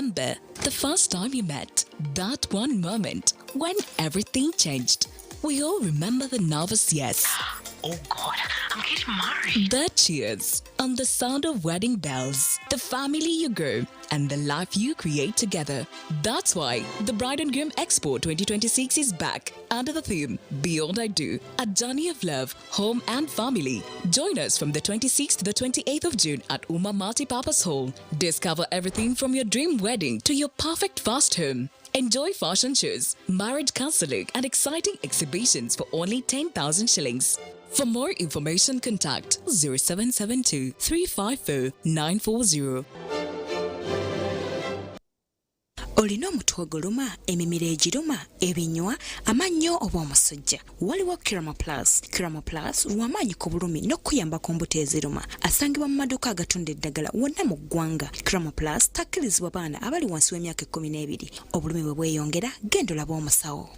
remember the first time you met, that one moment when everything changed. We all remember the nervous yes. Oh God, I'm getting married. The cheers and the sound of wedding bells, the family you grow, and the life you create together. That's why the Bride and Groom Expo 2026 is back under the theme Beyond I Do, a journey of love, home, and family. Join us from the 26th to the 28th of June at Uma Multipurpose Hall. Discover everything from your dream wedding to your perfect first home. Enjoy fashion shows, marriage counseling, and exciting exhibitions for only 10,000 shillings. For more information, contact 0772 354 940. Olina omutwe oguluma, emimiro egiruma, ebinywa, amannyo oba omusujja? Waliwo Kiramo Plus. Kiramo Plus w'amaanyi ku bulumi n'okukuyamba ku mbuto eziruma. Asangibwa mu maduuka agatunda eddagala wonna mu ggwanga. Kiramo Plus takkirizibwa baana abali wansi w'emyaka 12. Obulumi bwe bweyongera, genda olabe omusawo.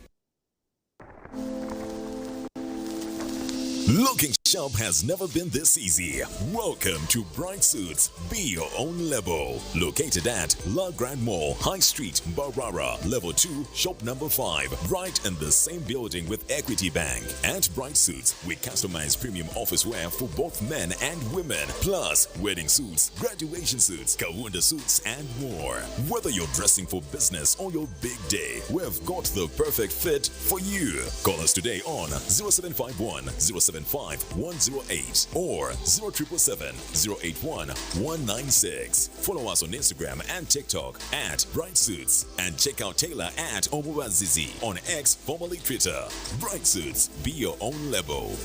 Looking sharp has never been this easy. Welcome to Bright Suits. Be your own level. Located at La Grand Mall, High Street, Mbarara, Level 2, Shop Number 5, right in the same building with Equity Bank. At Bright Suits, we customize premium office wear for both men and women, plus wedding suits, graduation suits, Kawunda suits, and more. Whether you're dressing for business or your big day, we've got the perfect fit for you. Call us today on 0751 075 108 or 0777 081 196. Follow us on Instagram and TikTok at Bright Suits and check out Taylor at Omubazizi on X, formerly Twitter. Bright Suits, be your own level.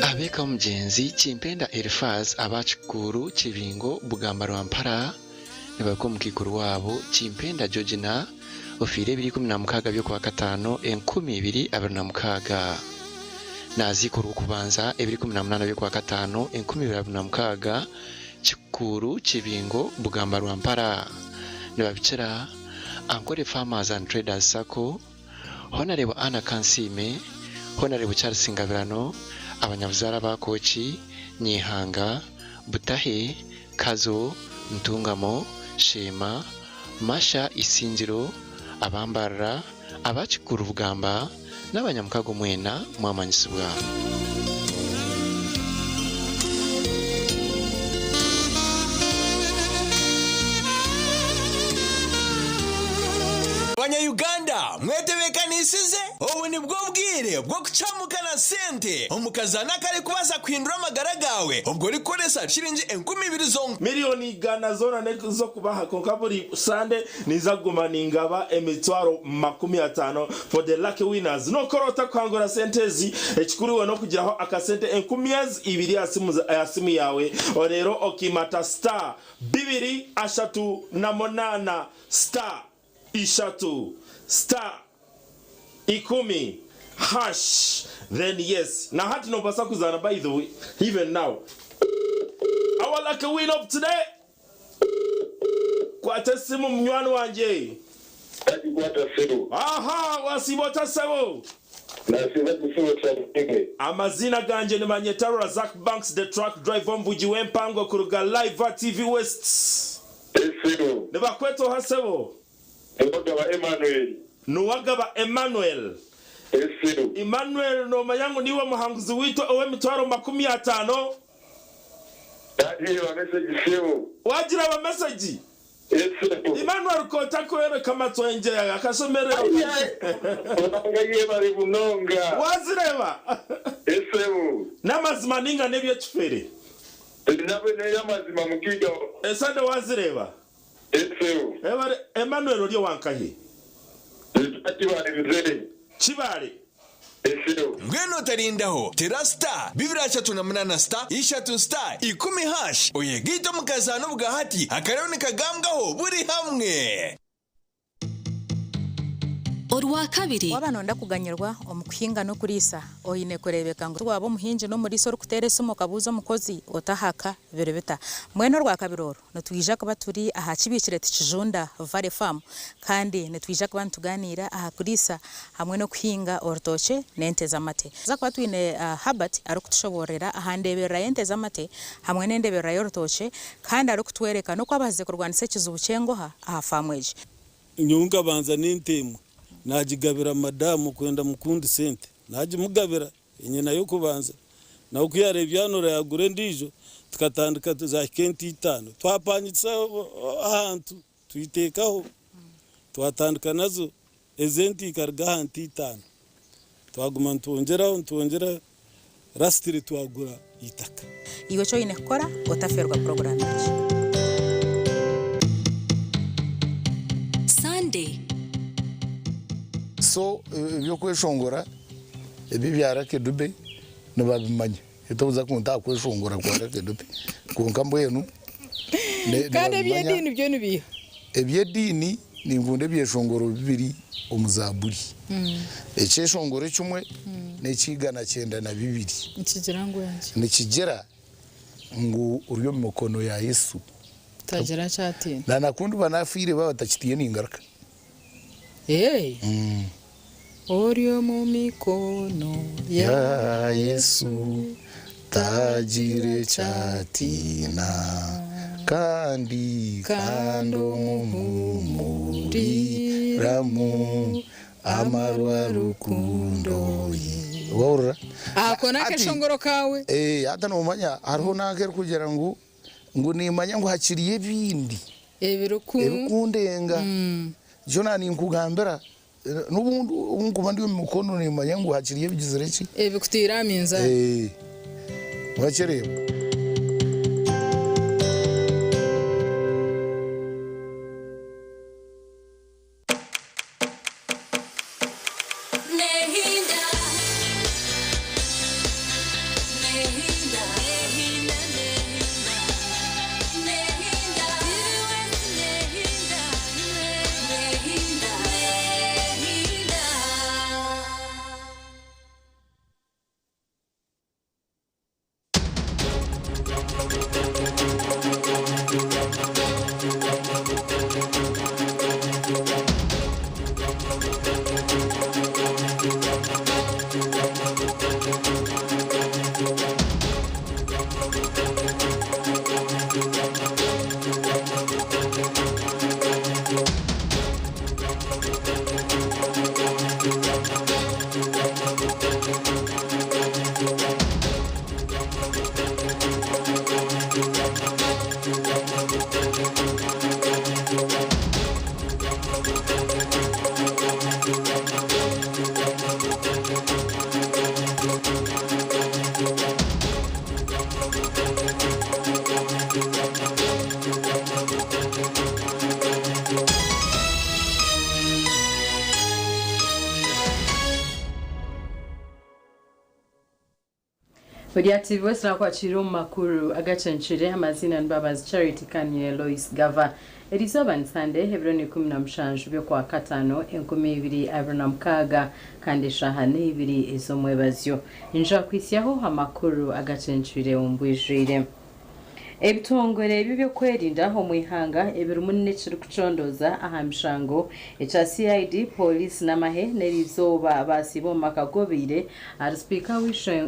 Abeeka omugyenzi Kimpenda Eliphaz aba Kikuuru, Kibingo, Bugamba Rwampara nibaruka omukaikuru waabo Kimpenda Georgina ofiire ebiro 16 by'Okwakataano 2026. Naaziikwa Orwokubanza ebiro 18 by'Okwakataano 2026 Kikuuru, Kibingo, Bugamba Rwampara. Nibabikira Ankole Farmers and Traders Sacco, Honarebo Anna Kansiime, Honarebo Charles Ngabirano, abanyabuzaare aba Kooki, Nyeihanga, Butahe, Kazo, Ntungamo, Sheema, Masha Isingiro, aba Mbarara, aba Kikuru Bugamba n'abanyamukago mwena mwamanyisibwa. Banya Uganda mwetebekanisize? Obu nibwo bwire bw'okucamuka na sente omu kazaano akarikubaasa kuhindura amagara gaawe obwo orikukoresa shiringi 2000 zonka. Miriyoni igana zoona n'ez'okubaha kwonka buri Sande ninza kuguma ningaba emitwaro 50 for the lucky winners. Nokora ota kuhangura sente ezi? Ekikuru iwe n'okugiraho akasente enkumi ezi ibiri aha simu yaawe reero okiimata star bibiri ashatu na munaana star ishatu star ikumi hash then yes na hati nobasa kuzana by the way even now our lucky win of today kwata esimu munywani wangye. Nagikwata sebo. Aha wasiiba ota sebo? Nasiiba gye sebo Kyabutege. Amaziina gangye nibanyeta Razak Banks the truck driver omuvugi w'empango kuruga live TV West. Sebo. Nibakweta oha sebo? Niwagaba Emmanuel. Niwagaba Emmanuel. Sebo. Emmanuel nomanya ngu niiwe muhanguzi waitu ow'emitwaro 50? Nagireeba mesegi sebo. Wagireeba mesegi? Sebo. Emmanuel kotakworeka amatwengye akashemererwa. Ruhanga yebare munonga. Wazireeba? Sebo. N'amazima ninga n'ebyekifere? Nabwe n'eyamazima mugiga. Esande wazireeba? Esebo. Ebare Emmanuel ori owankahi? Nitwa Kibaale Mzee. Kibaale. Esebo. Mbwenu otarindaho, tera star 238 star ishatu star 10 hash oyegaite omu kazaano obwahati akariyo nikagambwaho buri hamwe. Orwakabiri. Waaba nooyenda kuganyirwa omu kuhinga n'okuriisa, oine kureebeka ngu waaba omuhingi n'omuriisa orikuteera esimu okabuuza omukozi otahaka biri bita. Mbwenu Orwakabiri oru, nitwija kuba turi aha Kibiikire Tikijunda Valley Farm kandi nitwija kuba nitugaaniira aha kuriisa hamwe n'okuhinga orutookye n'ente z'amate. Nituza kuba twine Herbert arikutushoboororera aha ndeeberera y'ente z'amate hamwe n'endeeberera y'orutookye kandi arikutworeka n'oku abaasize kurwanisa ekizibu ky'engoha aha faamu egi. Nyowe nkabanza n'ente emwe naagigabira madamu kwenda mukundisa ente. Naagimugabira enyena y'okubanza. Nawe ku yaareebya yanura yaagura endiijo tukatandika zaahika ente itaano. Twapangisa ahantu twiteekaho twatandika nazo. Ezo ente ikaruga aha nte itaano. Twaguma nitwongyeraho nitwongyeraho lasitiri twagura eitaka. Iwe eki oine kukora otafeerwa puroguraamu egi. Sunday. So ebyokweshongora ebi ebya Lucky Dube nibabimanya etobuza kunta aha kweshongora kwa Lucky Dube kwonka mbwenu Kandi nibabimanya. eby'ediini byo nibiiha? Eby'ediini ninkunda ebyeshongoro bibiri omu Zaaburi. Ekyeshongoro ekimwe n'eky'eigana 92. Nikigira ngu enki? Nikigira ngu ori omu mikono ya Yesu. Tagira ki atiina. Na na ku ndiba naafiire baaba batakitiine ningaruka. Ee, ori omu mikono ya Yesu, tagira eki atiina, kandi kandi omuhumuriramu amarwa rukundo ye. Wahurira? Ako n'akeshongoro kaawe? Ee, hati noomanya hariho n'akerikugira ngu ngu niimanya ngu hakiriyo ebindi ebirikundenga. Nikyo naaninkugambira, n'obundi obu nkuba ndi omu mikono niimanya ngu hakiriyo ebigizire ki? Ebikutaire aha minzaani. Ee, wakireeba? Buri TV West nakwakira omu makuru agacencire amazina Mbabazi Charity Kanye Lois Gava. Erizooba ni Sande ebiro ni 17 by'okwa katano 2026 kandi eshaaha n'ibiri ez'omwebazyo. Nja kwisyaho amakuru agacencire omu bwijwire. Ebitongore ebi by'okwerinda omu ihanga ebirimu n'ekirikucondoza aha mishango ekya CID poliisi n'amahe n'erizooba basiiba omu maka gobiire ahari sipiika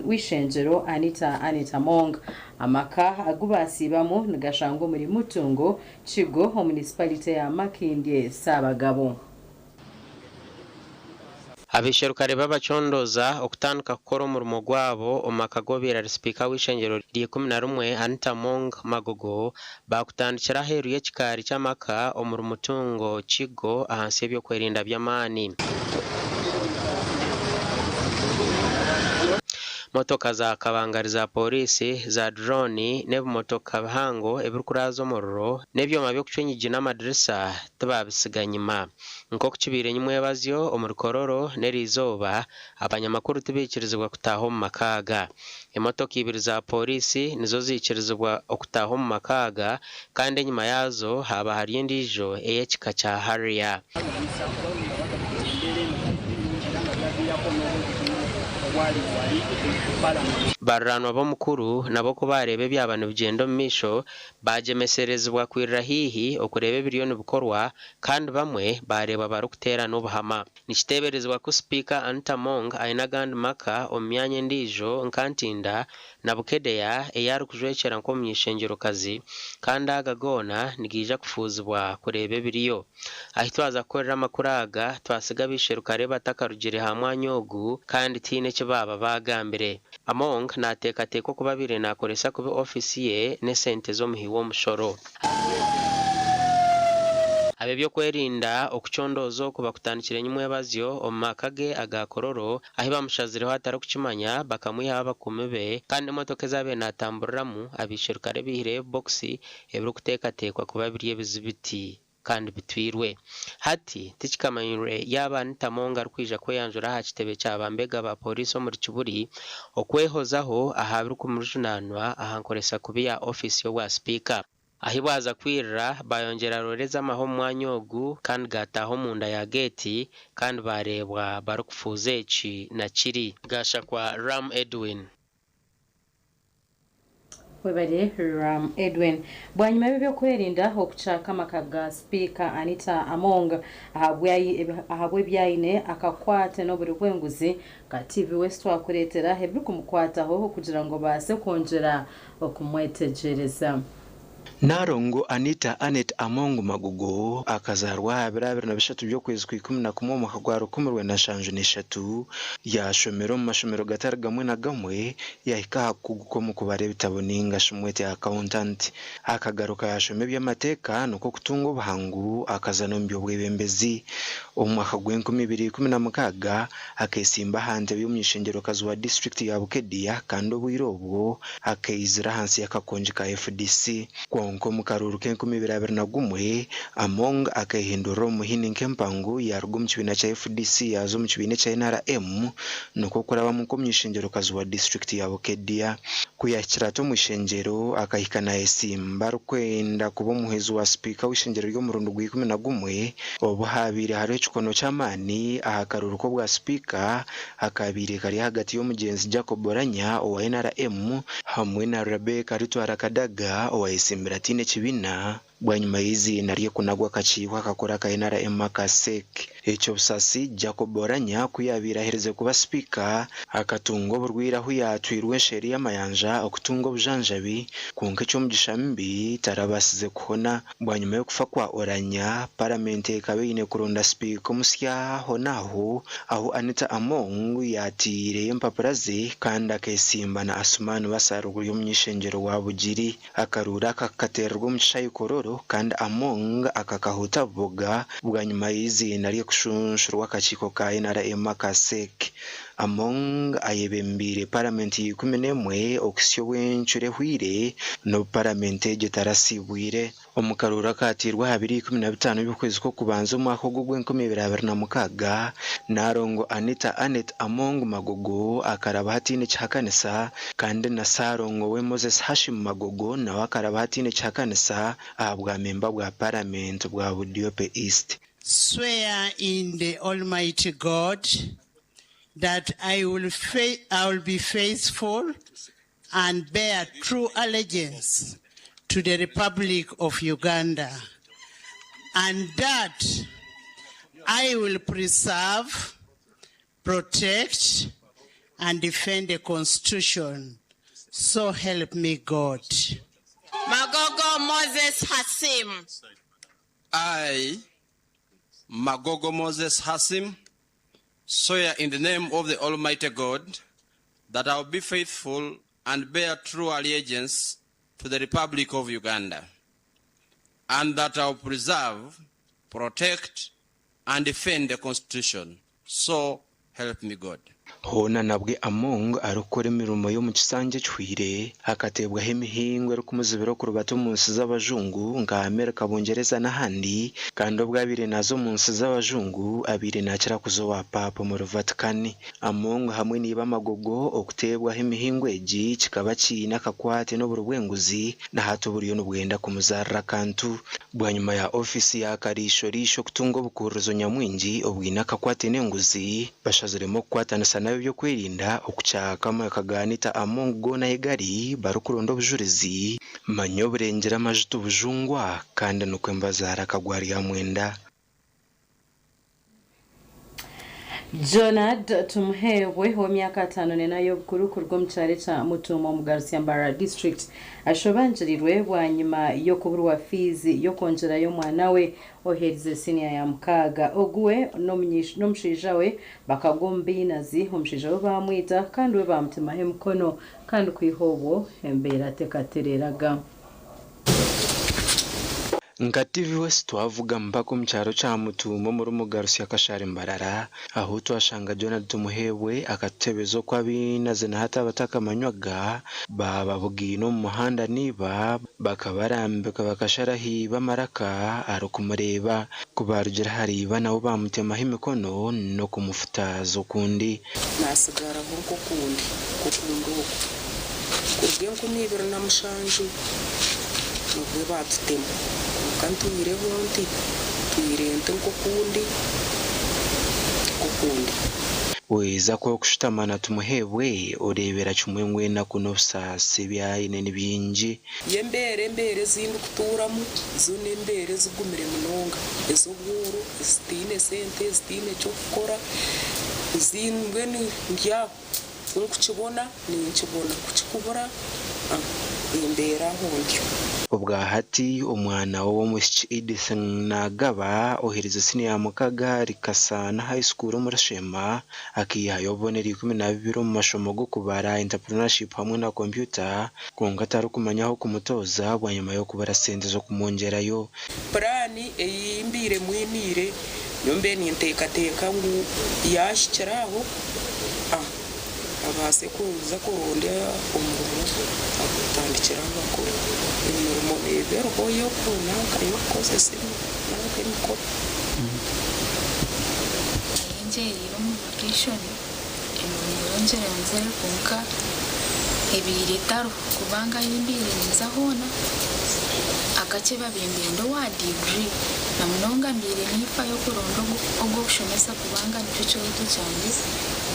w'ishengyero Anita Anita Among. Amaka agu basiibamu nigashangwa omuri Mutungo, Kigo, omu municipality ya Makindye Ssaabagabo. Abaisherukare b'abacondooza okutandika kukora omurimo gwabo omu maka g'obaire ari sipiika w'eishengyero rya 11 Anita Among Magogo baakutandikira aheeru y'ekikaari ky'amaka omuri Mutungo, Kigo ahansi y'ebyokwerinda by'amaani. Motoka za kabangari za pooriisi, za drone n'ebimotoka bihango ebirikuraaza omuriro n'ebyoma by'okucwa enyigi n'amadirisa tibaabitsiga nyima. Nk'oku kibaire nyimwebazyo omuri Kololo n'eriizooba, abanyamakuru tibaikirizibwa kutaaha omu maka aga. Emotoka ibiri za pooriisi nizo ziikirizibwa okutaaha omu maka aga kandi enyima yaazo haaba hariyo endiijo ey'ekika kya Harrier. ekyaviirako n'obuzibu obwali wali ku palamenti. Baruraanwa b'omukuru nabo ku baareeba ebyaba nibigyenda omu maisho, baagyemeserezibwa kwirira haihi okureeba ebiriyo nibikorwa kandi bamwe baareebwa barikuteerana obuhama. Nikiteeberezibwa ku Sipiika Anita Among aine agandi maka omu myanya endiijo nka Ntinda na Bukedea ei arikujwekyera nk'omuny'eishengyerokazi kandi aga goona nigaija kufuuzibwa kureeba ebiriyo. Ahi twaza kukorera amakuru aga twasiga abaisherukare batakarugire aha mwanya ogu kandi tihaine eki baaba baagambire. Among naateekateekwa okuba abaire naakoresa kubi ofiisi ye n'esente z'omuhi w'omushoro. Ab'eby'okwerinda okucondooza oku bakutandikire nyimwebazyo omu maka ge aga Kololo ahi bamushazireho atarikukimanya bakamwihaho abakuumi be kandi n'emotoka ezi abaire naatamburiramu abaisherukare baihireyo ebibokisi ebirikuteekateekwa kuba biri ebizibiti kandi bitwirwe. Hati tikikamanyirwe yaaba Anita Among arikwija kweyanjura aha kitebe kya bambega ba pooriisi omuri Kibuli okwehozaho aha birikumujunaanwa aha nkoresa kubi ya ofiisi y'obwa sipiika. Ahi bwaza kwirira, baayongyera roore z'amahe omu mwanya ogu kandi gaataaha omunda ya geeti kandi baareebwa barikufuuza eki na kiri. Gashakwa Ram Edwin. Webare Ram Edwin. Bwanyima y'ebyokwerinda okucaaka amaka ga Sipiika Anita Among ahabw'ebyaine akakwate n'oburi bw'enguzi, ka TV West twakureetera ebirikumukwataho kugira ngu obaase kwongyera okumwetegyereza. Nalongo Anita Annet Among Magogo akazaarwa aha biro 23 by'okwezi kwa 11 omwaka gwa 1973, yaashomera omu mashomero gatari gamwe na gamwe yaahika aha kukuguka omu kubara ebitabo nainga shi mwete accountant. Akagaruka yaashoma eby'amateeka nikwo kutunga obuhangu akaza n'omu by'obwebembezi. Omu mwaka gw'enkumi ibiri ikumi na mukaaga akeesimba aha ntebe y'omuny'eishengyerokazi wa disiturikiti ya Bukedea kandi obwire obwo Akaizira ahansi y'akakongi ka fdc. Kwonka omu karuuru k'e 2021, Among akeehindurira omu muhini nk'empangu yaaruga omu kibiina kya fdc yaaza omu kibiina ekya NRM nikwo kurabamu nk'omuny'eishengyerokazi wa disiturikiti ya Bukedea. Ku yaahikire ati omu ishengyero, akahika naayesimba arikwenda kuba omuhwezi wa sipiika w'eishengyero ry'omurundi gwa 11 obu haabaire hariho ekikono ky'amaani aha karuuru k'obwa sipiika akaabaire kari ahagati y'omugyenzi Jacob Oulanyah owa NRM hamwe na Rebecca Ritwara Kadaga owayesimbire ataine kibiina bwanyima y'eiziina rye kunagwa akakiiko akakuru aka NRM aka CEC. Eky'obusaasi, Jacob Oulanyah ku yaabaire aherize kuba sipiika, akatunga oburwaire ahu yaatwirwe nseeri y'amayanja okutunga obujanjabi kwonka eky'omugisha mubi tarabaasize kuhona. Bwanyima y'okufa kwa Oulanyah, Paramenti ekaba eine kuronda sipiika omusya ahonaaho ahu Anita Among yaateireyo empapura ze kandi akeesimba na Asuman Basalirwa ori omuny'eishengyero wa Bugiri. Akaruuru aka kakateererwa omu kishaayi Kololo kandi Among akakahuuta buboga bwanyima y'eiziina rye kushunshurwa akakiiko ka NRM aka CEC. Among ayebembeire Paramenti ya 11 okuhitsya obu encuro ehweire n'obu Paramenti egyo etarasiibwire. Omu karuuru akaateirwe aha biro 15 by'okwezi kw'okubanza omwaka ogu ogw'enkumibiri abiri na mukaaga, Nalongo Anita Annet Among Magogo akarabaho ataine kihakanisa kandi na Ssaalongo we Moses Hashim Magogo nawe akarabaho ataine kihakanisa aha bwamemba bwa Paramenti bwa Budiope East. Swear in the Almighty God that I will be faithful and bear true allegiance to the Republic of Uganda, and that I will preserve, protect, and defend the Constitution. So help me God. Magogo Moses Hassim. I, Magogo Moses Hassim, swear in the name of the Almighty God that I will be faithful and bear true allegiance to the Republic of Uganda, and that I will preserve, protect, and defend the Constitution. So help me God. Hoona nabwe Among arikukora emirimo y'omu kisanja ekihweire, akateebwaho emihingo erikumuzibira okurubata omu nsi z'abajungu nka Amerika, Bungyereza n'ahandi kandi obu abaire naaza omu nsi z'abajungu abaire naakira kuza owa Paapa omuri Vatican. Among hamwe na iba Magogo okuteebwaho emihingo egi kikaba kiine akakwate n'oburi bw'enguzi na hati oburiyo nibwenda kumuzaarira akantu. Bwanyima ya ofiisi ya Kariisho-riisho kutunga obukuuririzo nyamwingi obwine akakwate n'enguzi, bashaziremu okukwatanisa n'ab'eby'okwerinda okukyaka amaka ga Anita Among goona ahi gari barikuronda obujurizi. Manya oburengyera amaju tibujungwa kandi nikwo embazaara akagwa Ryamwenda. Jonard Tumuheebwe ow'emyaka 54 y'obukuru kuruga omu kyaro ekya Mutuuma omu Garusya Mbarara district ashobangirirwe bwanyima y'okuburwa fiizi y'okwongyerayo omwana we oheerize siniya ya mukaaga. Ogu we n'omushaija we bakagwa omu bainazi, omushaija we baamwita kandi we baamutemaho emikono kandi kwiha obwo embeera tekatereeraga. Nka TV West twavuga mpaka omu kyaro kya Mutuuma omuri Mugarusya Kashari Mbarara ahu twashanga Jonald Tumuheebwe akatutebeza oku abainazi na hati abatakamanywaga baababugaine omu muhanda na iba bakabarambika bakasharaho iba amaraka arikumureeba. Ku baarugire ahari iba nabo baamutemaho emikono n'okumufutaaza okundi. Naatsigaraho nk'okundi, nk'okundi oku. Kuruga 2007 nibwo baatutema. Kwonka ntwireho nti, ntwire nti nk'okundi, nk'okundi. Waija ku orikushutama na Tumuheebwe, oreebera kimwe ngu enaku n'obusaasi ebi aine ni bingi. Y'embeera embeera ezi ndikutuuramu zo n'embeera ezigumire munonga, ez'obworo, ezitaine sente, ezitaine ky'okukora, ezi mbwenu ndi aho ku nkukibona ninkibona ku kikubura embeera aho ntyo. Obwa hati omwana we ow'omwishiki Edith Nagaba oherize siniya ya mukaga ahari Kasaana High School omuri Sheema akaihayo obubonero 12 omu mashomo g'okubara, Entrepreneurship hamwe na kompyuta kwonka tarikumanya ah'okumutooza bwanyima y'okubura sente z'okumwongyerayo. Puraani ei mbaire mwiniire nyowe mbaire ninteekateeka ngu yaahikira aho abaase kuza kuronda omurimo atandikire aho akore. Emirimo neeba eriho y'okukozesa nanka emikono. Nayengyereire omu vakeshoni emirimo yongyire nzire kwonka ebaire etariho kubanga ahi mbaire ninza hoona akakye babaire nibenda owa diguri na munonga mbaire ninfayo kuronda ogw'okushomesa kubanga nikyo kirooto kyangye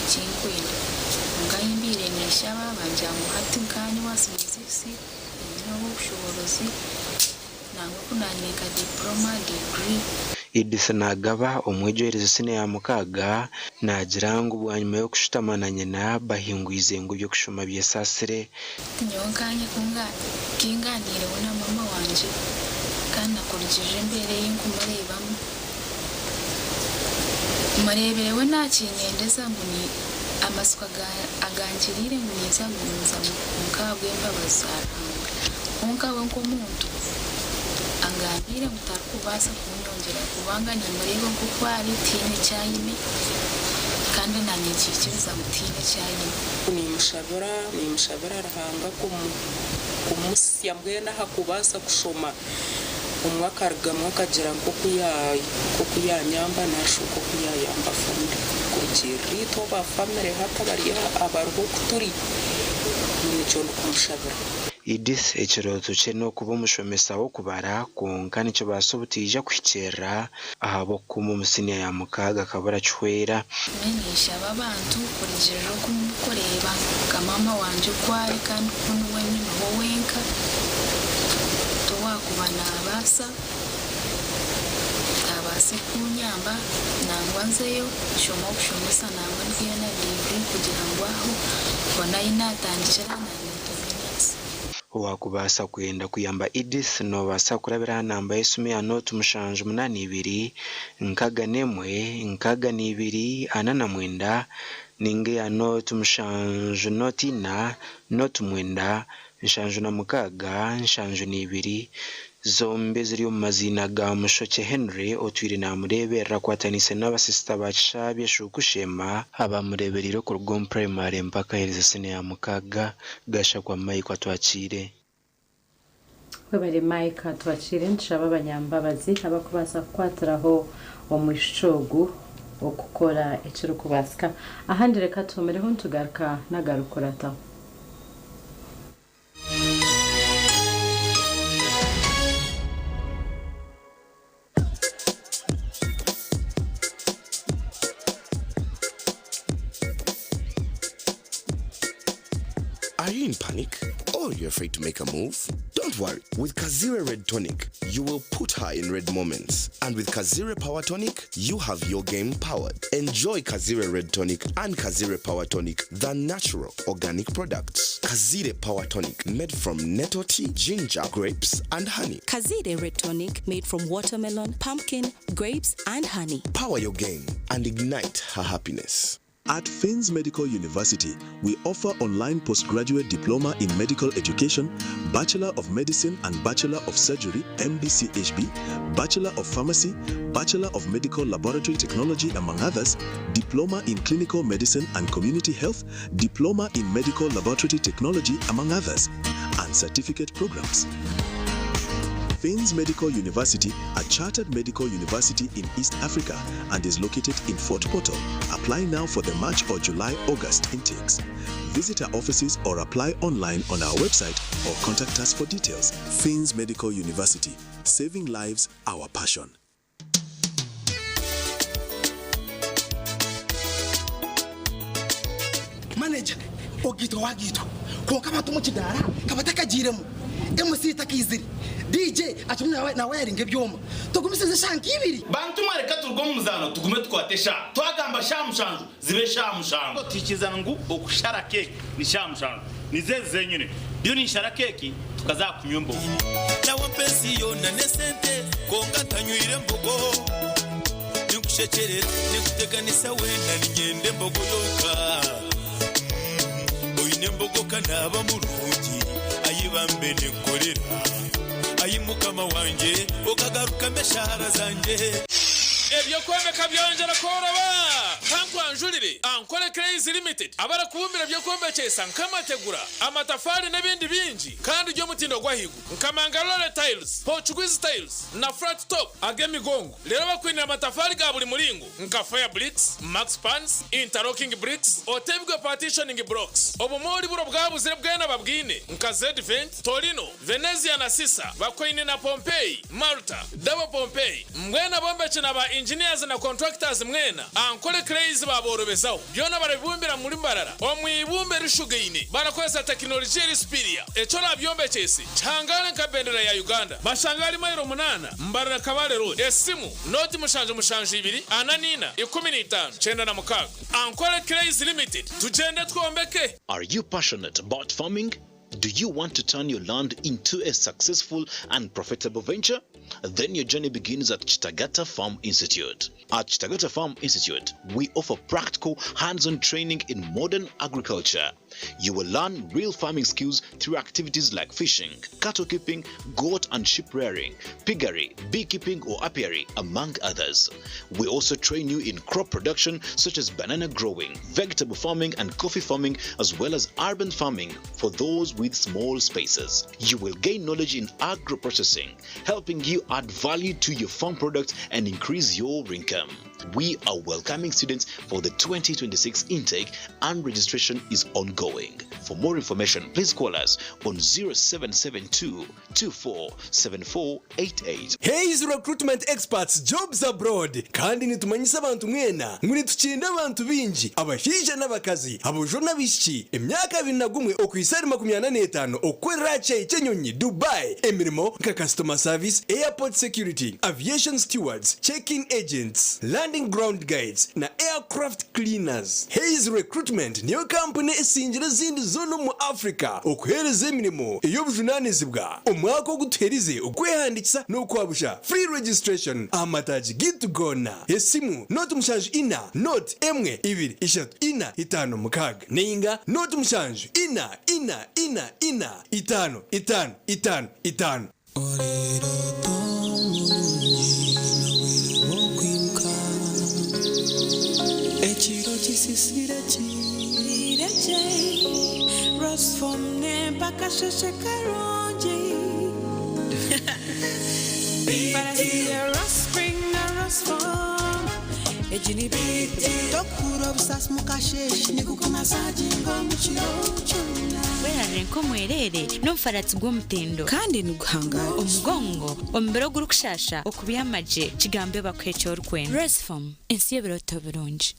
eki nkwenda. Kwonka ahi mbaire ninshaba bangira ngu hati nkaanye owasoma six oyine obw'obushoboorozi. Nangwa ku naanyine nka diploma, degree. Edith Nagaba, omwegi oherize siniya ya mukaaga, naagira ngu bwanyima y'okushutama na nyina bahingwize ngu eby'okushoma byesaasire. Nyowe nkaanye ku ngaaniireho na maama wangye kandi nakurugirira embeera ei nkumureebamu, mureebire we naakinyendeza ngu amatsiko agangiriire ngu ninza kugumizamu kwonka ahabw'embabazi za Ruhanga. Kwonka we nk'omuntu angambiire ngu tarikubaasa kunyongyera kubanga nimureeba nk'oku ari tihaine eki aine kandi naanye nikiikiriza ngu tihaine eki aine. Nimushabira, nimushabira Ruhanga kumuhitsya mbwenu aha kubaasa kushoma, omwe akarugamu akagira nk'oku nk'oku yaanyamba nari shi nk'oku yaayamba famire. Kurugiirira itwe aba famire hati abari aha abariho oku turi, nikyo ndikumushabira. Edith ekirooto kye n'okuba omushomesa w'okubara kwonka nikibaasa obutaija kuhikiirira ahabw'okukuuma omu siniya ya mukaaga akabura kihwera. Nyowe ninshaba abantu kurugirira oku murikureeba nka maama wangye oku ari kandi ku niwe nyineho wenka t'owaakuba naabaasa abaase kunyamba nangwa nzeyo nshome obushomesa nangwa nteyo na diguri kugira ngu aho mbone ahi naatandikira naanye ntunge enyansi. Waakubaasa kwenda kuyamba Edith, noobaasa kurabira aha namba y'esimu ya nooti mushanju munaana ibiri, nkaaga n'emwe, nkaaga na ibiri, ana na mwenda, nainga eya nooti mushanju nooti ina, nooti mwenda, nshanju na mukaaga, nshanju na ibiri, Zombi ziri omu maziina ga Mushokye Henry otwire namureeberera akwataniise n'abasisita ba Kishaabye Eshuuku Sheema abamureebereire okuruga omu purayimare mpaka aherize siniya ya mukaaga. Gashakwa Mike Atwakiire. Webare Mike Atwakiire nitushaba abanyambabazi abakubaasa kukwatiraho omwishiki ogu okukora ekirikubaasika. Ahandi reka tuhumireho nitugaruka n'agarikukurataho. Are you in panic? Or you're afraid to make a move? Don't worry. With Kazire Red Tonic, you will put her in red moments. And with Kazire Power Tonic, you have your game powered. Enjoy Kazire Red Tonic and Kazire Power Tonic, the natural organic products. Kazire Power Tonic, made from nettle tea, ginger, grapes, and honey. Kazire Red Tonic made from watermelon, pumpkin, grapes, and honey. Power your game and ignite her happiness. At Finns Medical University, we offer online postgraduate diploma in medical education, Bachelor of Medicine and Bachelor of Surgery, MBCHB, Bachelor of Pharmacy, Bachelor of Medical Laboratory Technology, among others, Diploma in Clinical Medicine and Community Health, Diploma in Medical Laboratory Technology, among others, and certificate programs. Finns Medical University, a chartered medical university in East Africa and is located in Fort Portal. Apply now for the March or July August intakes. Visit our offices or apply online on our website or contact us for details. Finns Medical University, saving lives, our passion. Manager, Ogaitwa wagaitwa kwonka abantu omu kidaara ka batakagiiremu, MC takaizire, DJ akirimu nawayaringa ebyoma. Tugumisirize eshaaha nka ibiri. Bantu mwe reka turuge omu muzaano tugume tukwate eshaaha. Twagamba shaaha mushanju zibe shaaha mushanju. Tuhikirizana ngu okushara keeki ni shaaha mushanju. Nizo ezi zenyine. Ndiyo ninshara keeki tukaza aha kunywa embogo. Nawe ampa ensi yoona n'esente kwonka ntanywire mbogo. Ninkushekyerera, ninkuteganisa weena niinyenda embogo yonka. Oine embogo ka naaba murungi, ayi bambe ninkukorera. Ayi Mukama wangye, okagarukamu eshaara zangye. Eby'okwombeka byongyera kworoba! Kankwanjurire Ankole Clays Limited abarikubumbira eby'okwombekyesa nk'amategura, amatafaari n'ebindi bingi kandi by'omutindo gw'ahaiguru nka Mangalore Tiles, Portuguese Tiles na Flat Top ag'emigongo. Reero bakwinire amatafaari ga buri muringo nka Fire Bricks, Max Pans, Interlocking Bricks, Otebigwe Partitioning Blocks. Obumoori buro bwabuzire bwena babwine nka Zedvent, Torino, Venezia na Sisa, Bakoine na Pompeii, Malta, Double Pompeii, mbwenu abombeki na ba engineers na contractors mwena, Ankole Clays baaborobezaho. Byona barabibumbira muri Mbarara omu ibumba erishugaine barakozesa tekinologiya eri superior. Eki orabyombekyese kihangare nka bendera ya Uganda. Bashanga ahari mailo munaana, Mbarara Kabale Road. Esimu, nooti mushanju mushanju ibiri, ana n'ina, 15, 96. Ankole Clays Limited, tugyende twombeke! Are you passionate about farming? Do you want to turn your land into a successful and profitable venture? Then your journey begins at Kitagata Farm Institute. At Kitagata Farm Institute, we offer practical, hands-on training in modern agriculture. You will learn real farming skills through activities like fishing, cattle keeping, goat and sheep rearing, piggery, beekeeping or apiary, among others. We also train you in crop production such as banana growing, vegetable farming and coffee farming, as well as urban farming for those with small spaces. You will gain knowledge in agro-processing, helping you add value to your farm products and increase your income. We are welcoming students for the 2026 intake and registration is ongoing. For more information, please call us on 0772 247488. Hays Recruitment Experts Jobs Abroad Kandi nitumanyisa abantu mwena ngu nitukinda abantu baingi, abashaija n'abakazi, aboojo n'abaishiki, emyaka 21 okuhitsya ahari 45 okukorera aha kishaayi ky'enyonyi Dubai emirimo nka Customer Service, Airport Security, Aviation Stewards, Check-in Agents, Landing Ground Guides na Aircraft Cleaners. Hays Recruitment niyo kampuni esingire ezindi zoona omu Africa okuheereza emirimo ey'obujunaanizibwa. Omwaka ogu tuherize okwehandiikisa n'okwabusha, free registration, aha mataagi gaitu goona. Esimu, nooti mushanju ina, nooti, emwe, ibiri, ishatu, ina, itaano, mukaaga, nainga nooti mushanju, ina, ina, ina, ina, itaano, itaano, itaano, itaano. Ekiro kisisire kirekye Rosfom nempaka sheshe karungi Farasiya Rospring na Rosfom Egi biti Tokura obusasi mukasheshe Nikukumasaginga omu kiro kyona Werarire nk'omwerere n'omufaratsi gw'omutindo kandi niguhangara omugongo omubiri ogurikushasha okubyama gye kigambe bakuhe eki orikwenda. Rosform ensi y'ebirooto birungi.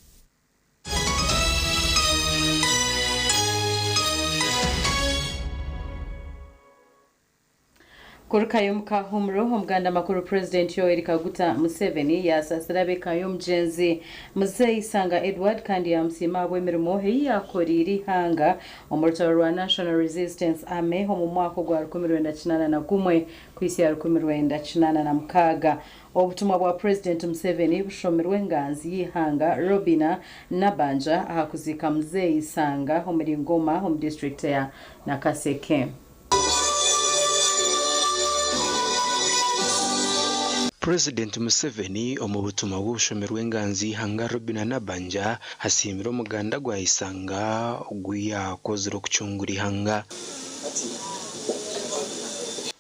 Kurukayo mukahumuro omuganda makuru President Yoweri Kaguta Museveni yasasira ab'eka y'omugyenzi Muzeeyi Sanga Edward kandi yamusiima ahabw'emirimo ei yakoriire ihanga omu rutaro rwa National Resistance Army omu mwaka ogwa 1981 kuhitsya 1986. Obutumwa bwa President Museveni bushomirwe enganzi y'ihanga Robina Nabanja aha kuziika Muzeeyi Sanga omuri Ngoma omu disiturikiti ya Nakaseke. Purezidenti Museveni omu butumwa bw'obushomerwe enganzi y'eihanga Robinah Nabbanja asiimire omuganda gwa Isanga ogu yaakozire okucungura eihanga.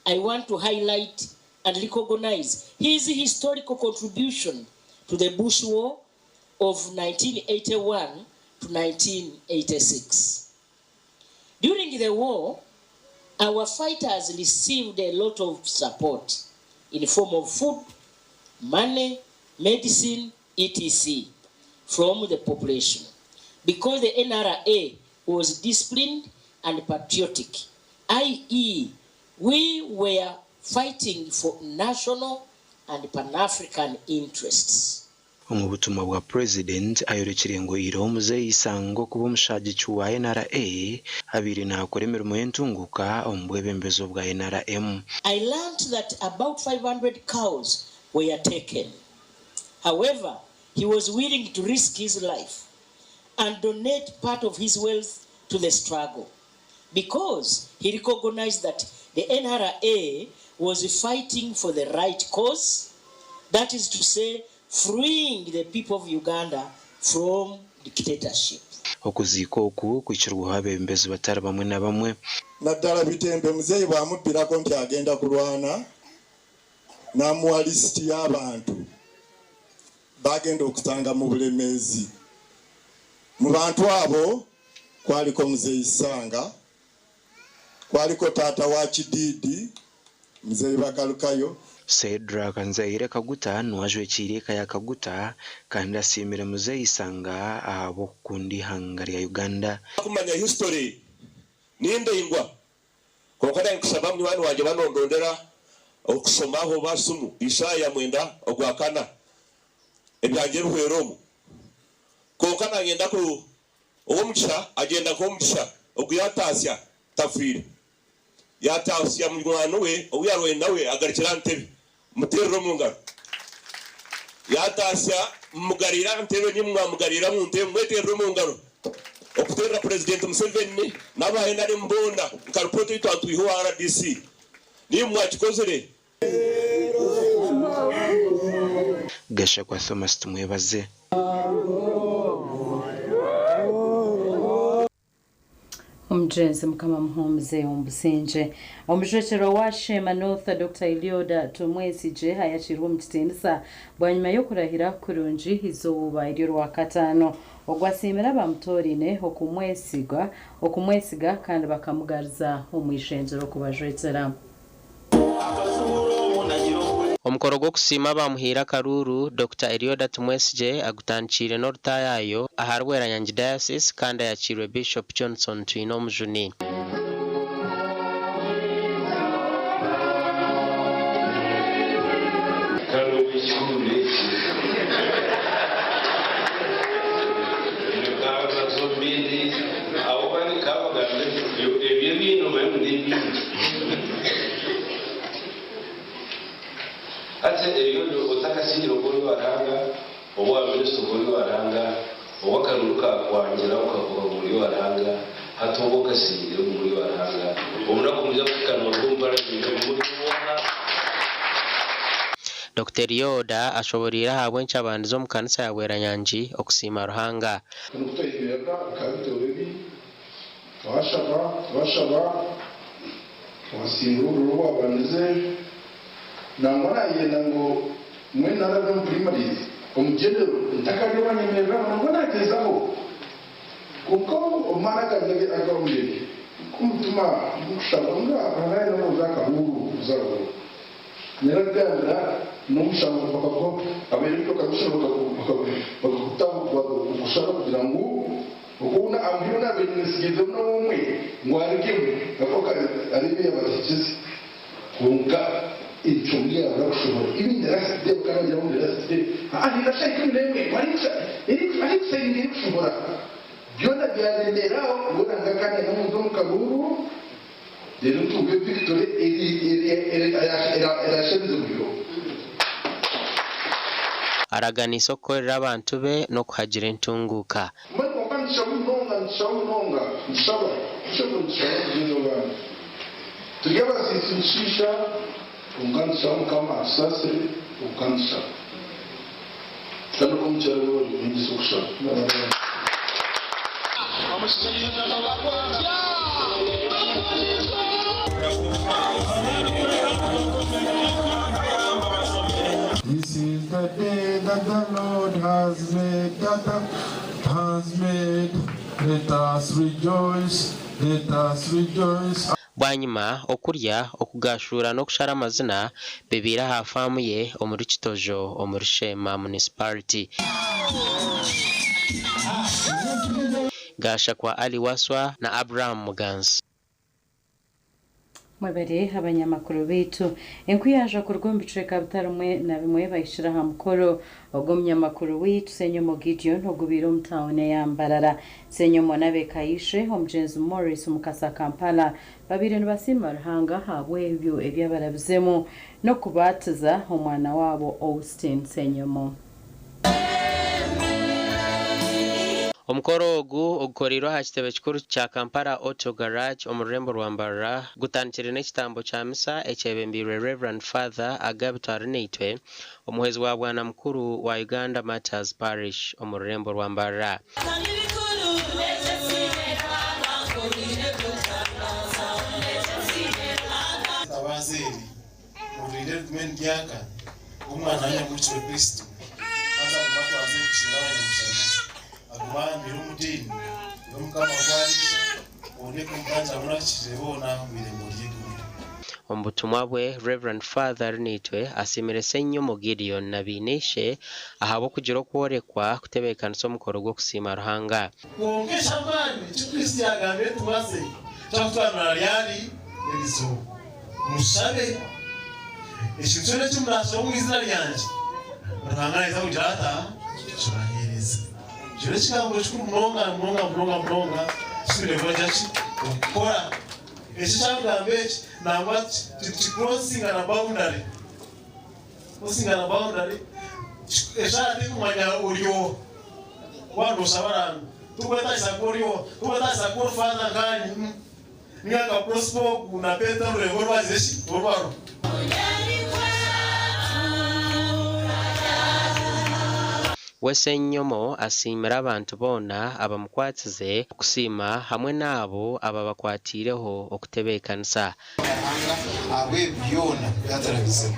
I want to highlight and recognize his historical contribution to the Bush War of 1981 to 1986. During the war, our fighters received a lot of support in the form of food, money, medicine, etc. from the population. Because the NRA was disciplined and patriotic, i.e., we were fighting for national and Pan-African interests. Omu butumwa bwa Purezidenti ayorekire ngu ira omuzeeyi Isanga okuba omushagiki wa NRA abaire naakora emirimo y'entunguuka omu bwebembezi obwa NRM. I learned that about 500 cows were taken. However, he was willing to risk his life and donate part of his wealth to the struggle because he recognized that the NRA was fighting for the right cause, that is to say, freeing the people of Uganda from dictatorship. Okuziika oku kuhikirweho abeebembezi batari bamwe na bamwe. Naddala Bitembe muzeeyi bw'amubbirako nti agenda kulwana n'amuwa lisiti y'abantu bagenda okusanga mu Bulemeezi. Mu bantu abo kwaliko muzeeyi Ssanga, kwaliko taata wa Kidiidi, muzeeyi Bagalukayo. Cedric Nzaire Kaguta niwe ajwekiire eka ya Kaguta kandi asiimire muzeeyi Isanga ahabw'okukunda eihanga rya Uganda. Kumanya history nindaingwa konka nkushaba munywani wangye banondondera okushomaho basumu Ishaya 9 ogwa 4 ebyangye bihwera omu konka nagenda ku ow'omugisha agenda nk'omugisha ogu yatasya tafiire yatasya munywani we ogu yarwaine nawe agarukira aha ntebe muterere omu ngaro yatasya mugarira aha ntebe nimwe mwamugarira mu ntebe mweterere omu ngaro okuterera Purezidenti Museveni n'abahenda ari mbonda nka ripoti ei twatwiha owa RDC nimwe mwakikozire. Gashakwa Thomas Tumwebaze. Omugyenzi Mukama amuhumuze omu busingye. Omujwekyerwa wa Sheema North Dr Elioda Tumwesigye ayakiirwe omu kitiinisa bwanyima y'okurahira kurungi eizooba ery'orwakataano. Ogwo asiimire abamutooriine okumwesiga okumwesiga kandi bakamugariza omu ishengyero kubajwekyera. Omukoro gw'okusiima abamuhaire akaruuru, Dr Elioda Tumwesigye agutandikiire n'orutaayayo ahari Bweranyangi Diocese kandi ayakiirwe Bishop Johnson Twinomujuni. Kandi ow'ekihuriro eki emikaga zombiri abo bari kabagambe ebyo ebintu bari n'ebingi ate ebyo otakasinyira ogori waranga owa minisita ogori waranga owakaruru kakwangira ukavuga muri waranga hati wowe ukasinyira muri waranga omunaku muja kukanwa rw'umparabintu muri wona. Dokita Yoda ashoboreire ahabw'enki abandize omu kanisa ya Bweranyangi okusiima Ruhanga. Kutahirira bikaba bitorobi, twashaba twashaba twasingura obururu obwabandize nangwa nayenda ngu mbwenu narabe omu primaries omu general ntakaryo banyemereraho nangwa nagyezaho kwonka omwana akanja agambire kumutima gukushaba ngu Ruhanga yayenda ngu oze akahuuru kuza aharuguru Nyaragambira n'omushango bakaguha abeerekye bakagushaba bakagutaho kugushaba kugira ngu okwo amuheyo naabaire nitsigaizeho n'omwe ngu arugemu ahakuba areebe yaaba ahikize. Kwonka encwamu yaabura kushobora. Even the last day bakaba nibagira ngu the last day haa ninga shaaha 11 ngu arikusayininga erikushobora. Byona byaremeera aho mbwenu akanya n'omuntu omu karuuru. Reero ntunge victory erashemeze omuriro. Araganiise okukorera abantu be n'okuhagira entunguuka. Mbwenu kwonka nitushaba munonga, nitushaba munonga, nitushaba, nitushaba, nitushaba mugyenzi wangye. Turi abasiisi nitushiisha, kwonka nitushaba Mukama atusaasire, kwonka nitushaba. Kandi oku omukyara we ori nyegyesa okushaba. This is the day that the Lord has made, that the has made. Let us rejoice, let us rejoice. Bwanyima, okurya, okugashuura n'okushara amazina bibaire aha faamu ye omuri Kitojo omuri Sheema Munisiparite. Gashakwa Ali Wasswa na Abraham Muganzi. Mwebare abanyamakuru baitu. Enkuyanja kuruga omu bicweka bitarimwe na bimwe bahikire aha mukoro ogw'omunyamakuru waitu Ssenyomo Gideon ogubaire omu tauni eya Mbarara. Ssenyomo n'abeeka y'ishe, omugyenzi Maurice Mukasa Kampala babaire nibasiima Ruhanga ahabw'ebyo ebi abarabizemu n'okubaatiza omwana waabo Austin Ssenyomo. Omukoro ogu ogukoreirwe aha kitebe kikuru kya Kampala Auto Garage omu rurembo rwa Mbarara gutandikire n'ekitambo kya misa ekyebembeirwe Rev. Father Agabi Twarinaitwe, omuhwezi wa Bwana Mukuru wa Uganda Martyrs Parish omu rurembo rwa Mbarara. Etabaaza eri Orurire rigume niryaka, Omwana wa Nyamuhikirwe Kristo, Haza agume atwaze ebikira abanyamushana, Agume ahamire omu diini, Iwe Mukama ku ariija, Obone kumutangira Munahikirire boona Omu irembo ry'eiguru. Omu butumwa bwe, Rev. Father Arinaitwe asiimire Ssenyomo Gideon na Baineishe ahabw'okugira okworekwa kutebeekanisa omukoro gw'okusiima Ruhanga. Kwonka eky'amaani eki Kristo yaagambire entumwa ze ky'okutwanura ryari erizooba, Mushabe, ekintu kyona eki muraashabe omu izina ryangye, Ruhanga naija kugira ata? Kukibaheereza. Ekyo n'ekigambo kikuru munonga munonga munonga munonga eki twine kugira ki? Okukora. Eki ekyakugamba eki nangwa tikikurosinga na boundary. Kurosinga na boundary, eshaaha terikumanya ori oha. Waaba nooshaba Ruhanga, torikwetaagisa kuba ori oha, torikwetaagisa kuba ori father nkaanye. Ninga nka Prosper ogu na Petero orurengo orwagize ki? Orwaro. We Ssenyomo asiimire abantu boona abamukwatsize okusiima hamwe n'abo ababakwatiireho okutebeekanisa. Ruhanga ahabw'ebi byona ebi aturabizemu.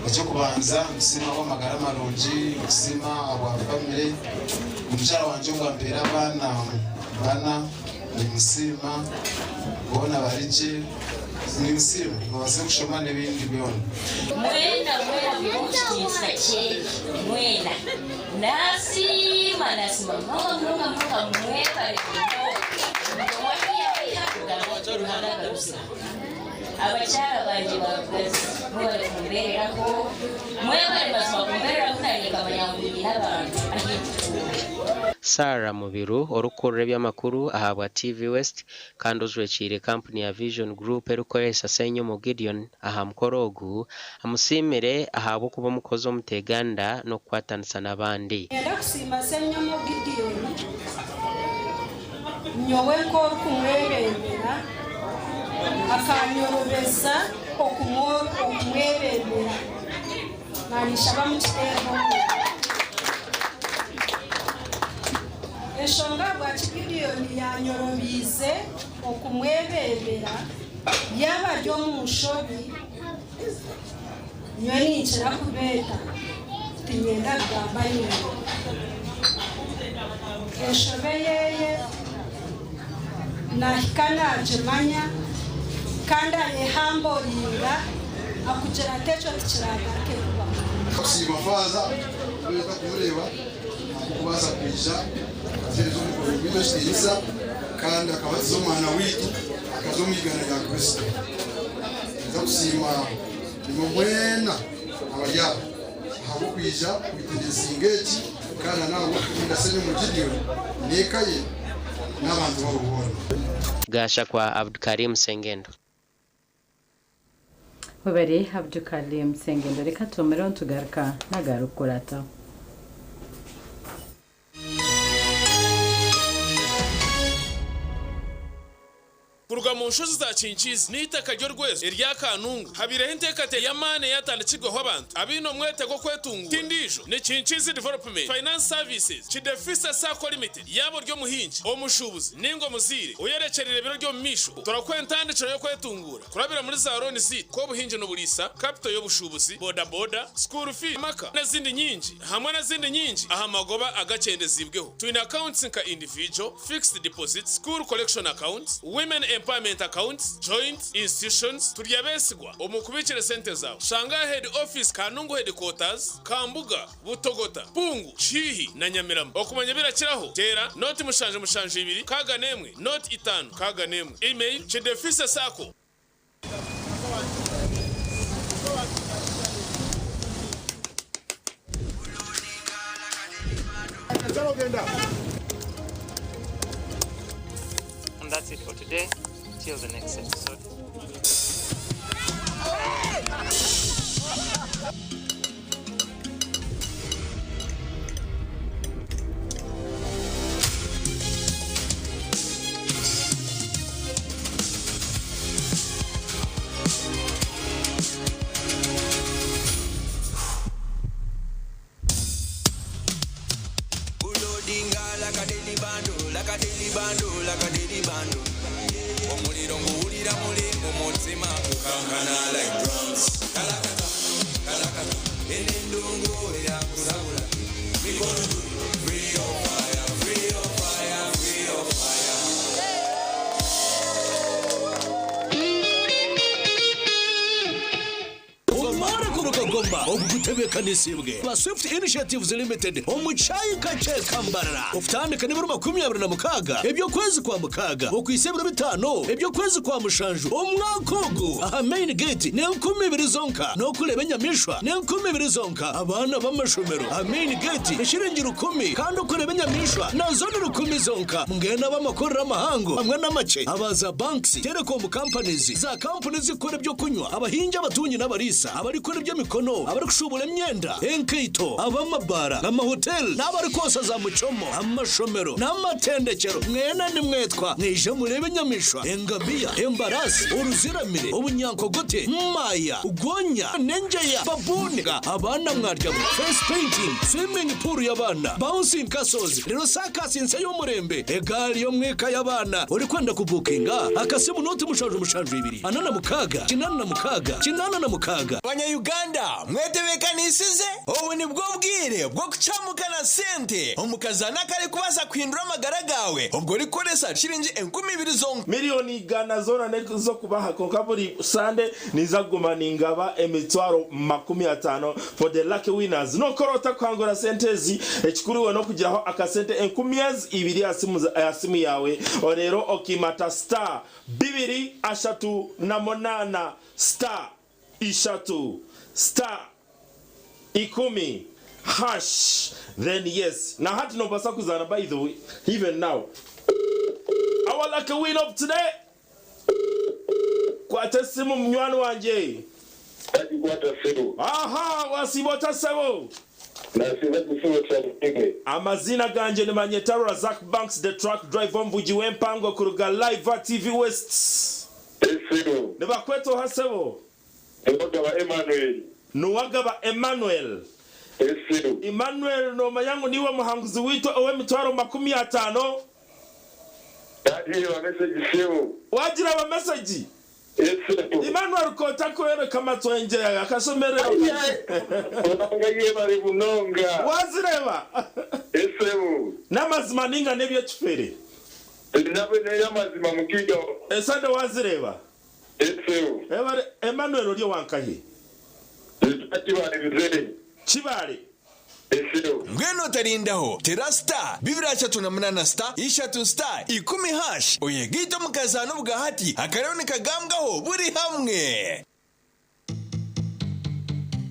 Eky'okubanza nitusiima ahabw'amagara marungi, nitusiima ahabwa famire, omukyara wangye ogu ampeire abaana bana. Nimusiima, boona bari gye. Nimusiima, mubaase kushoma n'ebindi byona. Mwena mwena mwine omu kitiinisa kyeye mwena nasiima nasiima munonga munonga munonga mwebare munonga buri omwe ahu yaiha kugamba oti Ruhanga akarusa abakyara bangye ba Rugazi mwebare kumbereraho mwebare mazima kumbereraho nanye nkamanya ngu nyine abantu ahu ndikutuura. Sarah Mubiru, orikukurira eby'amakuru ahabwa TV West kandi ojwekiire kampuni ya Vision Group erikukoresa Ssenyomo Gideon aha mukoro ogu, amusiimire ahabw'okuba omukozi omuteeganda n'okukwatanisa n'abandi. Niinyenda kusiima Ssenyomo Gideon nyowe nk'orikumwebembera akanyorobeza okumwebembera. Naninshaba mukiteereho omungaro. Enshonga ahabwaki Gideoni yaanyorobiize okumwebembera yaaba ari omu nshobi, nyowe ninkira kubeeta, tinyenda kugamba nyowe. Enshobe ye naahika naagimanya kandi ayehamboringa akugira ati ekyo tikiraagaruke kubaho. Kusiima Faaza kureeta kumureeba ahabw'okubaasa kwija akatuheereza omukoro gwaitu ekitiinisa kandi akabatiza omwana waitu akaza omu igana rya Kristo. Ninza kusiima imwe mwena abari aha ahabw'okwija kwitenesinga eki kandi na n'ahabw'okurinda Ssenyomo Gideon n'eka ye n'abantu babo boona. Gashakwa Abdukarim Sengendo. Webare Abdukalim Sengendo reka tuhumireho nitugaruka n'agarikukurataho. Kuruga mu nshozi za Kinkiizi n'eitaka ry'orwezo erya Kanungu, habaireho enteekateeka y'amaani eyatandikirweho abantu abaine omwete gw'okwetunguura. Ti ndiijo, ni Kinkiizi Development Finance Services, Kidefisa Sacco Limited. Yaaba ori omuhingi, omushuubuzi nainga omuzaire oyerekyereire ebiro by'omu maisho, turakuha entandikiro y'okwetunguura kurabira muri za looni zaitu nk'obuhingi n'oburiisa, kapito y'obushuubuzi, bodaboda, school fees, amaka n'ezindi nyingi hamwe n'ezindi nyingi aha magoba agakyendeziibweho. Twine accounts nka individual, fixed deposits, school collection accounts, women empowerment accounts, joint, institutions. Turi abeesigwa omu kubiikira esente zaawe. Shanga aha head office Kanungu headquarters, Kambuga, Butogota, Pungu, Kihihi na Nyamirama. Okumanya ebirakiraho, teera noti 772 61 0 5 61. Email, Kidefisa Sacco. And that's it for today. Till the next episode. Omworeko Rukagoma ogu gutebeekanisiibwe ba Swift Initiatives Limited omu kyayi kakye ka Mbarara okutandika n'ebiro 26 eby'okwezi kwa mukaaga okuhitsya ebiro bitaano eby'okwezi kwa mushanju omwaka ogu aha main gate n'enkumi ibiri zonka n'okureeba enyamaishwa n'enkumi ibiri zonka abaana b'amashomero aha main gate eshiringi rukumi kandi okureeba enyamaishwa nazo ni rukumi zonka mbwenu ab'amakorero amahango hamwe n'amakye aba za banks, telecom companies, za kampuni ezirikukora eby'okunywa, abahingi, abatungi n'abariisa, abarikukora eby'emikono, abarikushuubura emyenda, enkaito, ab'amabaara, amahoteli n'abarikwosa za muchomo, amashomero n'amatendekyero, mwena nimwetwa mwije mureebe enyamaishwa, engamiya, embaraasi, oruziramire, obunyankogote, maaya, gonya, n'engyeya, babuuni, abaana mwaryamu, face painting, swimming pool y'abaana, bouncing castles, reero saakasi nsya y'omurembe, egaari y'omwika y'abaana. Orikwenda kubuukinga, akasimu nooti 772 46 86. Banya-Uganda mwetebeekanisize? Obu nibwo bwire bw'okucamuka na sente omu kazaano akarikubaasa kuhindura amagara gaawe obwo orikukoresa shiringi 2000 zonka. Miriyoni igana zoona n'ez'okubaha kwonka buri Sande ninza kuguma ningaba emitwaro 50 for the lucky winners. Nokora ota kuhangura sente ezi? Ekikuru iwe n'okugiraho akasente enkumi ezi ibiri aha simu yaawe reero okiimata star bibiri ashatu na munaana star ishatu star ikumi hash then yes na hati nobasa kuzaana by the way even now our lucky winner of today kwata esimu munywani wangye. Aha wasiiba ota sebo? Amaziina gangye nibanyeta Razak Banks the truck driver omuvugi w'empango kuruga live aha TV West. Nibakweta oha sebo? Nuwagaba Emmanuel. Emmanuel nomanya ngu niiwe muhanguzi waitu ow'emitwaro 50? Nagireeba mesegi sebo. Wagireeba mesegi? Emmanuel k'otakworeka amatwengye akashemererwa. Ruhanga yebare munonga. Wazireeba? Esebo. N'amazima ninga n'eby'ekifere? N'eyamazima mukiga. Esande wazireeba? Esebo. Ebare Emmanuel ori owankahi? Kibale mzee. Kibale. Mbwenu otarindaho, tera star 238 star ishatu star ikumi hash oyegaite omu kazaano obwahati akariyo nikagambwaho buri hamwe.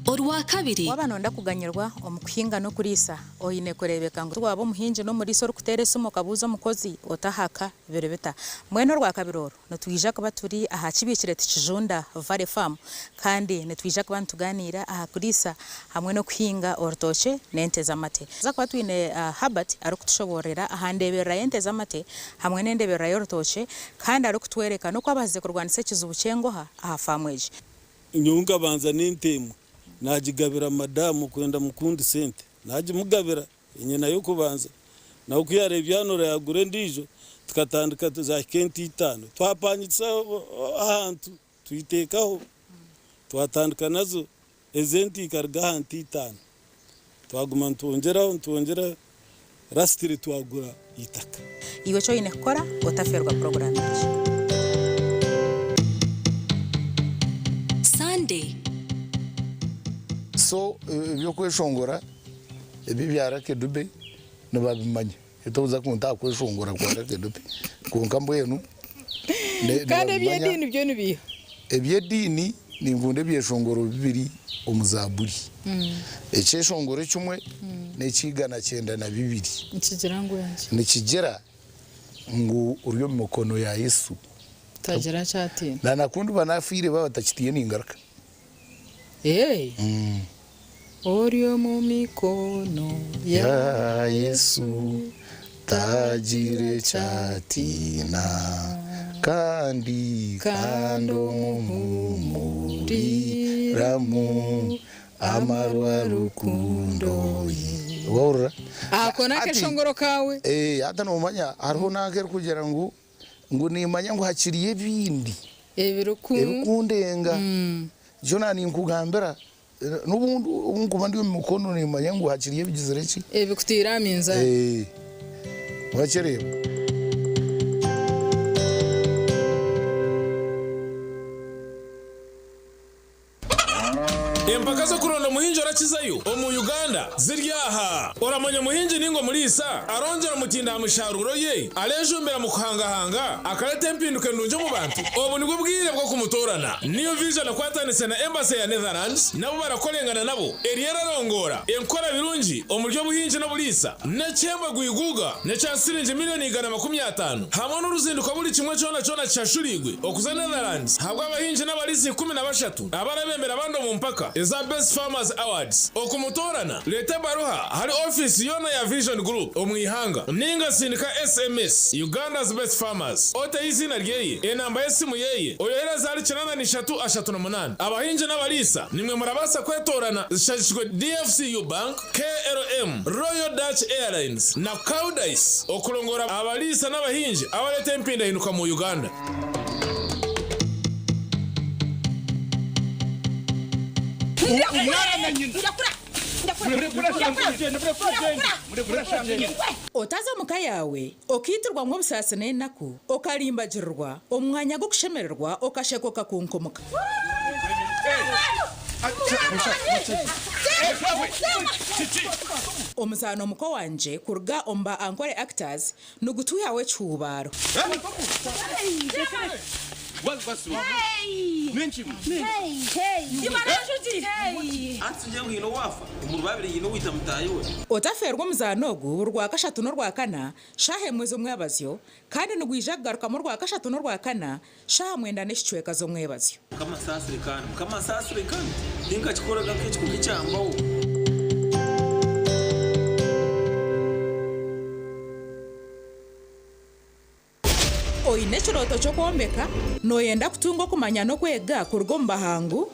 Orwakabiri. Waaba nooyenda kuganyirwa omu kuhinga n'okuriisa, oine kureebeka ngu waaba omuhingi n'omuriisa orikuteera esimu okabuuza omukozi otahaka biri bita. Mbwenu Orwakabiri oru, nitwija kuba turi aha Kibiikire Tikijunda Valley Farm kandi nitwija kuba nitugaaniira aha kuriisa hamwe n'okuhinga orutookye n'ente z'amate. Nituza kuba twine Herbert arikutushoboororera aha ndeeberera y'ente z'amate hamwe n'endeeberera y'orutookye kandi arikutworeka n'oku abaasize kurwanisa ekizibu ky'engoha aha faamu egi. Nyowe nkabanza n'ente emwe naagigabira madamu kwenda mukundisa ente. Naagimugabira enyena y'okubanza. Nawe ku yaareebya yanura yaagura endiijo, tukatandika zaahika ente itaano. Twapangisa ahantu twiteekaho, twatandika nazo. Ezo ente ikaruga aha nte itaano. Twaguma nitwongyeraho nitwongyeraho, lasitiri twagura eitaka. Iwe eki oine kukora otafeerwa puroguraamu egi. Sunday. So ebyokweshongora ebi ebya Lucky Dube nibabimanya tokuza kunta aha kweshongora kwa Lucky Dube kwonka mbwenu Kandi nibabimanya. eby'ediini byo nibiiha? Eby'ediini ninkunda ebyeshongoro bibiri omu Zaaburi. Ekyeshongoro ekimwe n'eky'eigana 92. Nikigira ngu enki? Nikigira ngu ori omu mikono ya Yesu. Tagira ki atiina. Na na ku ndiba naafiire baaba batakitiine ningaruka. Ee. Ori omu mikono ya Yesu tagira eki atiina, kandi kandi omuhumuriramu amarwa rukundo ye. Wahurira? Ako n'akeshongoro kaawe? Ee, hati noomanya hariho n'akerikugira ngu ngu niimanya ngu hakiriyo ebindi ebirikundenga. Nikyo naaninkugambira N'obundi obu nkuba ndi omu mikono nimmanya ngu hakiriyo ebigizire ki? Ebikutaire aha minzaani. Ee. Wakireeba? Empaka z'okuronda omuhingi orakizayo omu Uganda ziri aha. Oramanya omuhingi ninga omuriisa arongyera omutindo aha misharuuro ye, arejumbira mu kuhangahanga, akareta empinduka endungi omu bantu? Obu nibwo bwire bw'okumutoorana. New Vision ekwatanise na Embassy ya Netherlands nabo barakorengana nabo eriyo erarongoora enkora birungi omuri by'obuhingi n'oburiisa n'ekihembo gwiguuga n'ekya siringi miriyoni 150 hamwe n'oruzinduko buri kimwe kyona kyona kishashuriirwe okuza Netherlands ahabw'abahingi n'abariisa 13 abarabembera abandi omu mpaka eza Best Farmers Awards. Okumutoorana, reeta ebaruha ahari ofiisi yoona ya Vision Group omu ihanga ninga sindika SMS Uganda's Best Farmers oteho eiziina ryeye, enamba y'esimu yeye, oyohereze ahari 8338. Abahingi n'abariisa nimwe murabaasa kwetoorana zishagikirwe DFCU Bank, KLM, Royal Dutch Airlines na Koudijs okurongoora abariisa n'abahingi abareeta empindahinduka mu Uganda. Otaza omu ka yaawe okaitirwamu obusaasi n'enaku, okarimbagirirwa omu mwanya gw'okushemererwa okasheka okakunkumuka. Omuzaano Muko Wangye kuruga omu ba Ankole Actors nigutwihaho ekihuubaaro. Otafeerwa omuzaano ogu buri Rwakashatu n'Orwakana shaaha emwe z'omwebazyo kandi nigwija kugarukamu Orwakashatu n'Orwakana Shaaha mwenda n'ekicweka z'omwebazyo. Mukama nsaasire kandi Mukama nsaasire kandi tinkakikoraga nk'ekiko kikyambaho. Oine ekirooto ky'okwombeka? Nooyenda kutunga okumanya n'okwega kuruga omu bahangu?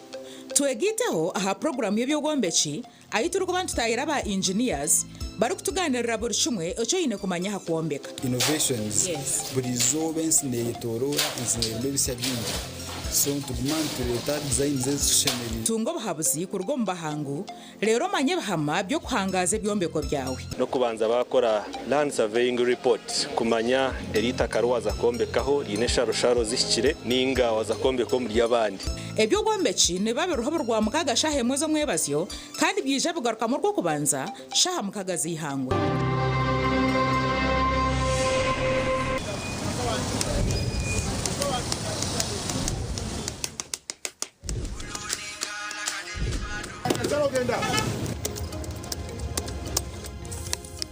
Twegaiteho aha puroguraamu y'eby'obwombeki ahu turikuba nitutaahira aba engineers barikutugaaniirira buri kimwe eki oine kumanya aha kwombeka. Innovations, Yes. buri izooba ensi neyetoroora, ensi nerimu ebisya bingi so nituguma nitureeta designs ezitushemereire. Tunga obuhabuzi kuruga omu bahangu Reero omanye ebihama by'okuhangaaza ebyombeko byawe. N'okubanza baakora Land Surveying Report kumanya eri itaka riwaza kwombekaho riine ensharosharo zihikire ninga waza kwombeka omuri ry'abandi. Eby'obwombeki nibiba biriho buri Rwamukaaga shaaha emwe z'omwebazyo kandi byaija bigarukamu Orwokubanza shaaha mukaga z'eihangwe.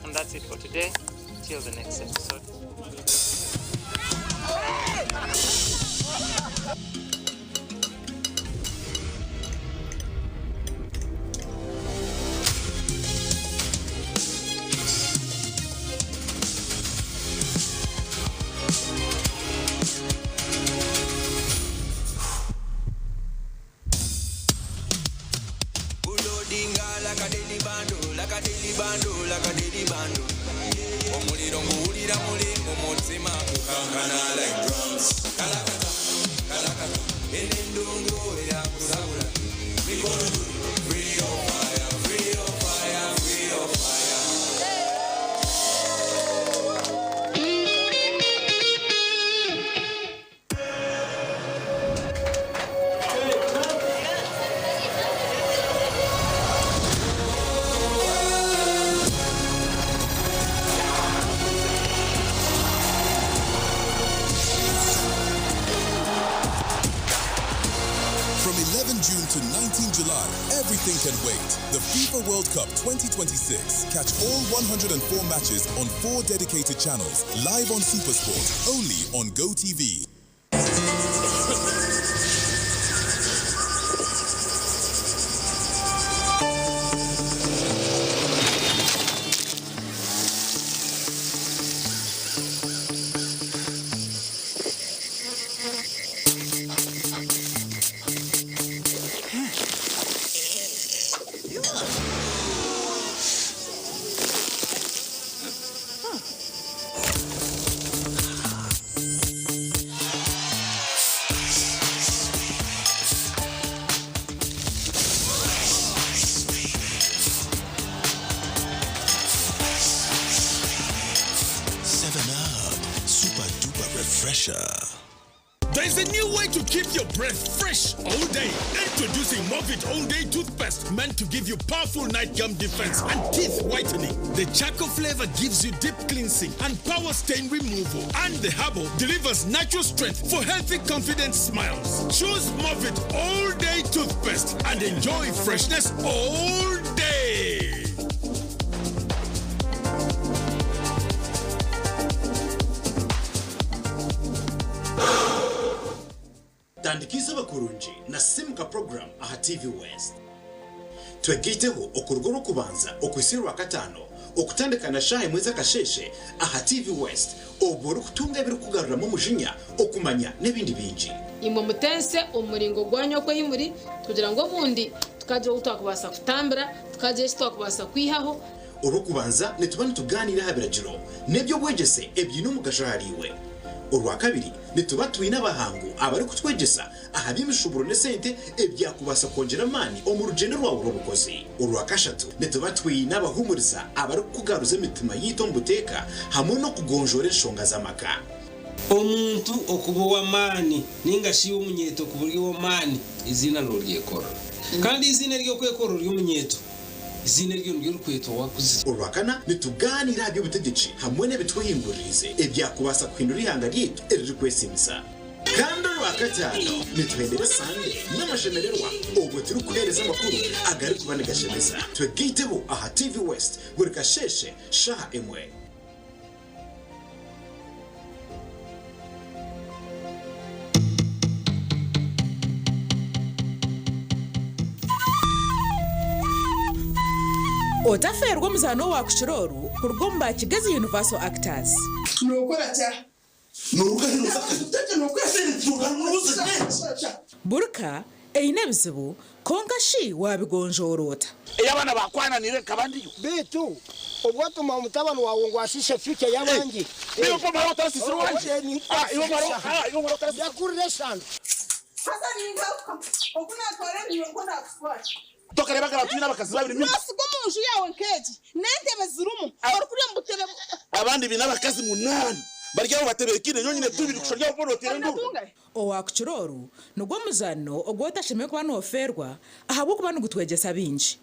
And that's it for today. Till the next episode. Omuliro nguwulira muli mu mutima gukankana like drums. Kalakata, kalakata, eno endongo eyakusabula. Mikono free your fire, free your fire, free your fire. From 11 June to 19 July, everything can wait. The FIFA World Cup 2026. Catch all 104 matches on four dedicated channels, live on Supersport, only on GoTV. 7 Up, super duper refresher. There's a new way to keep your breath fresh all day. Introducing Movit All Day Toothpaste, meant to give you powerful night gum defense and teeth whitening. The charcoal flavor gives you deep cleansing and power stain removal. And the herbal delivers natural strength for healthy, confident smiles. Choose Movit All Day Toothpaste and enjoy freshness all day. Tandika izooba kurungi na Simuka Program aha TV West. Twegaiteho okuruga Orwokubanza okuhitsya Orwakataano okutandika na shaaha emwe z'akasheeshe aha TV West obwo orikutunga ebirikukugaruramu omujinya, okumanya n'ebindi bingi. Imwe mutense omu muringo gwanyu oku ei muri, kugira ngu obundi tukagira ou twakubaasa kutambira, tukagira eki twakubaasa kwihaho. Orwokubanza nituba nitugaaniira aha biragiro n'eby'obwegyese ebiine omugasho ahariiwe. Orwakabiri nituba twine abahangu abarikutwegyesa aha by'emishuuburo n'esente ebyakubaasa kwongyera amaani omu rugyendo rwawe rw'obukozi. Orwakashatu nituba twine abahuumuriza abarikukugaruza emitima yaitu omu buteeka hamwe n'okugonjoora enshonga z'amaka. Omuntu okuba ow'amaani nainga shi omunyeeto kuba ori ow'amaani, eiziina nooryekorera. Kandi eiziina ery'okwekorera ori omunyeeto, eiziina eryo niryo orikwetwa waakuzire. Orwakana, nitugaaniira aha by'obutegyeki hamwe n'ebitwehinguririize ebyakubaasa kuhindura eihanga ryaitu eririkwesiimisa. Kandi Orwakataano, nituhendera Sande n'amashemererwa obwo turikuheereza amakuru agarikuba nigashemeza. Twegaiteho aha TV West buri kasheeshe shaaha emwe. Otafeerwa omuzaano owaakukira oru kuruga omu ba Kigezi Universal Actors. Burka Eine ebizibu, kwonka shi waabigonjoora ota? Ei abaana baakwananiire nkaba ndiyo. Beitu obu watuma mutabani waawe ngu ashiishe future y'abandi. Iwe omara otarasiisire owangye? Ah, iwe omara, ah, iwe omara otarasiisire. Yakurira eshano. Haza ningaruka oku naatwara ebinywa nikwo naakutwara. Tokareeba nka twine abakazi babiri nyuma. Noosiga omu nju yaawe nk'egi n'entebe zirimu orikurya omu butebe. Abandi baine abakazi munaana bari aho batebeekaine nyowe nyine tubiri kushusha ori aho nooteera enduuru. Owaakukira oru nigwo muzaano ogu otashemereire kuba noofeerwa ahabw'okuba nigutwegyesa bingi.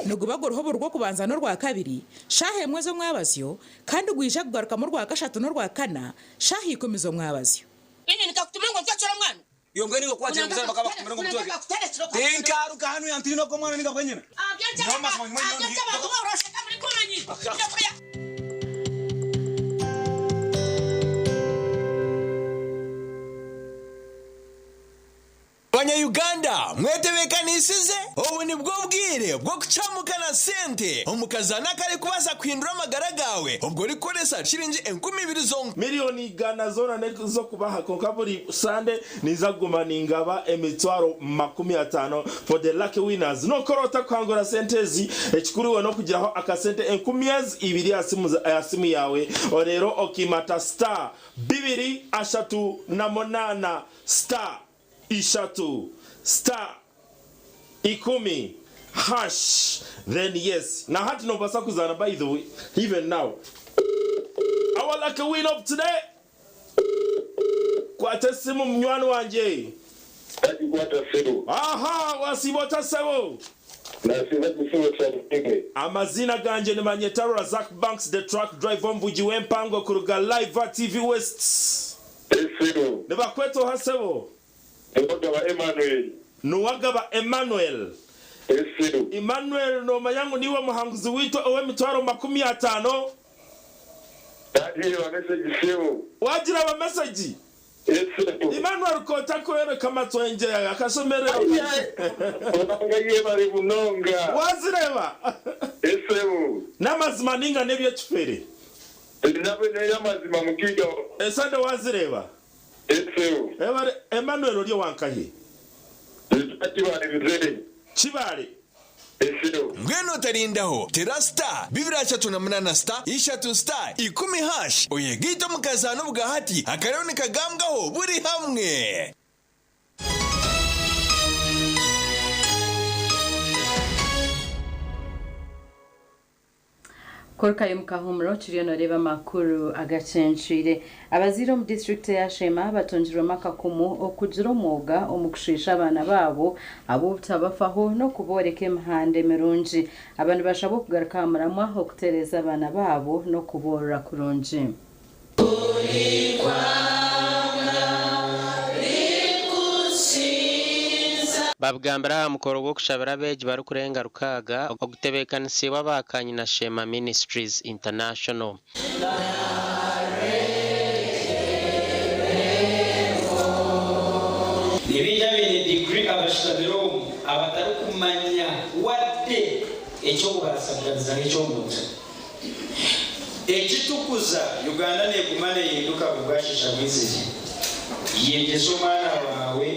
Niguba guriho buri Rwokubanza n'Orwakabiri shaaha emwe z'omwabazyo kandi gwija kugarukamu Orwakashatu n'Orwakana shaaha ikumi z'omwabazyo. Inye nikakutuma ngu ntwekere omwana. Iwe mbwenu iwe kwakira omuzaire bakaba bakutumire ngu omutweke. Tinkaruka hanu yantiina ogwo omwana ninga bwenyine. Niho amazima nyuma Banya Uganda mwetebekanisize? Obu nibwo bwire bw'okucamuka na sente omu kazaano akarikubaasa kuhindura amagara gaawe obwo orikukoresa shiringi 2000 zonka. Miriyoni igana zoona n'ez'okubaha kwonka buri Sande ninza kuguma ningaba emitwaro 50 for the lucky winners. Nokora ota kuhangura sente ezi? Ekikuru iwe n'okugiraho akasente enkumi ezi ibiri aha simu yaawe reero okiimata star bibiri ashatu na munaana star ishatu star ikumi hash then yes na hati nobasa kuzana by the way even now our lucky win of today kwata esimu munywani wangye. Aha wasiiba ota sebo? Amaziina gangye nimanyeta Razak Banks the truck driver omuvugi w'empango kuruga live TV West. Nibakweta oha sebo? Nuwagaba Emmanuel. Emmanuel nomanya ngu niiwe muhanguzi waitu ow'emitwaro 50? Wagira mesegi? Emmanuel kota kwereka amatwengye akashemererwa. Wazireba? N'amazima ninga n'ebyekifere? Esande wazireba? Emmanuel ori owankahi? Kibale. Mbwenu otarindaho, tera star 238 star ishatu star ikumi hash oyegaite omu kazaano obwahati akariho nikagambwaho buri hamwe. Kurukayo omu kahuumuro turiyo nooreeba amakuru agacencwire. Abazaire omu disiturikiti eya Sheema batungirwemu akakumu okugira omwoga omu kushiisha abaana baabo ahabw'obutabafaho n'okubooreka emihanda emirungi. Aba nibashabwa okugaruka aha muramwa okutereeza abaana baabo n'okuboorora kurungi. Babigambire aha mukoro gw'okushabira abeegi barikurenga rukaaga ogutebeekanisiibwe aba Kanyina Sheema Ministries International. Ni baingi abaine diguri abashutamire omu abatarikumanya wadde eky'okubaasa kugabiza nk'eky'omuntu. Ekitukuza Uganda neeguma neehinduka buri bwasheesha bwizire. Yegyesa omwana waawe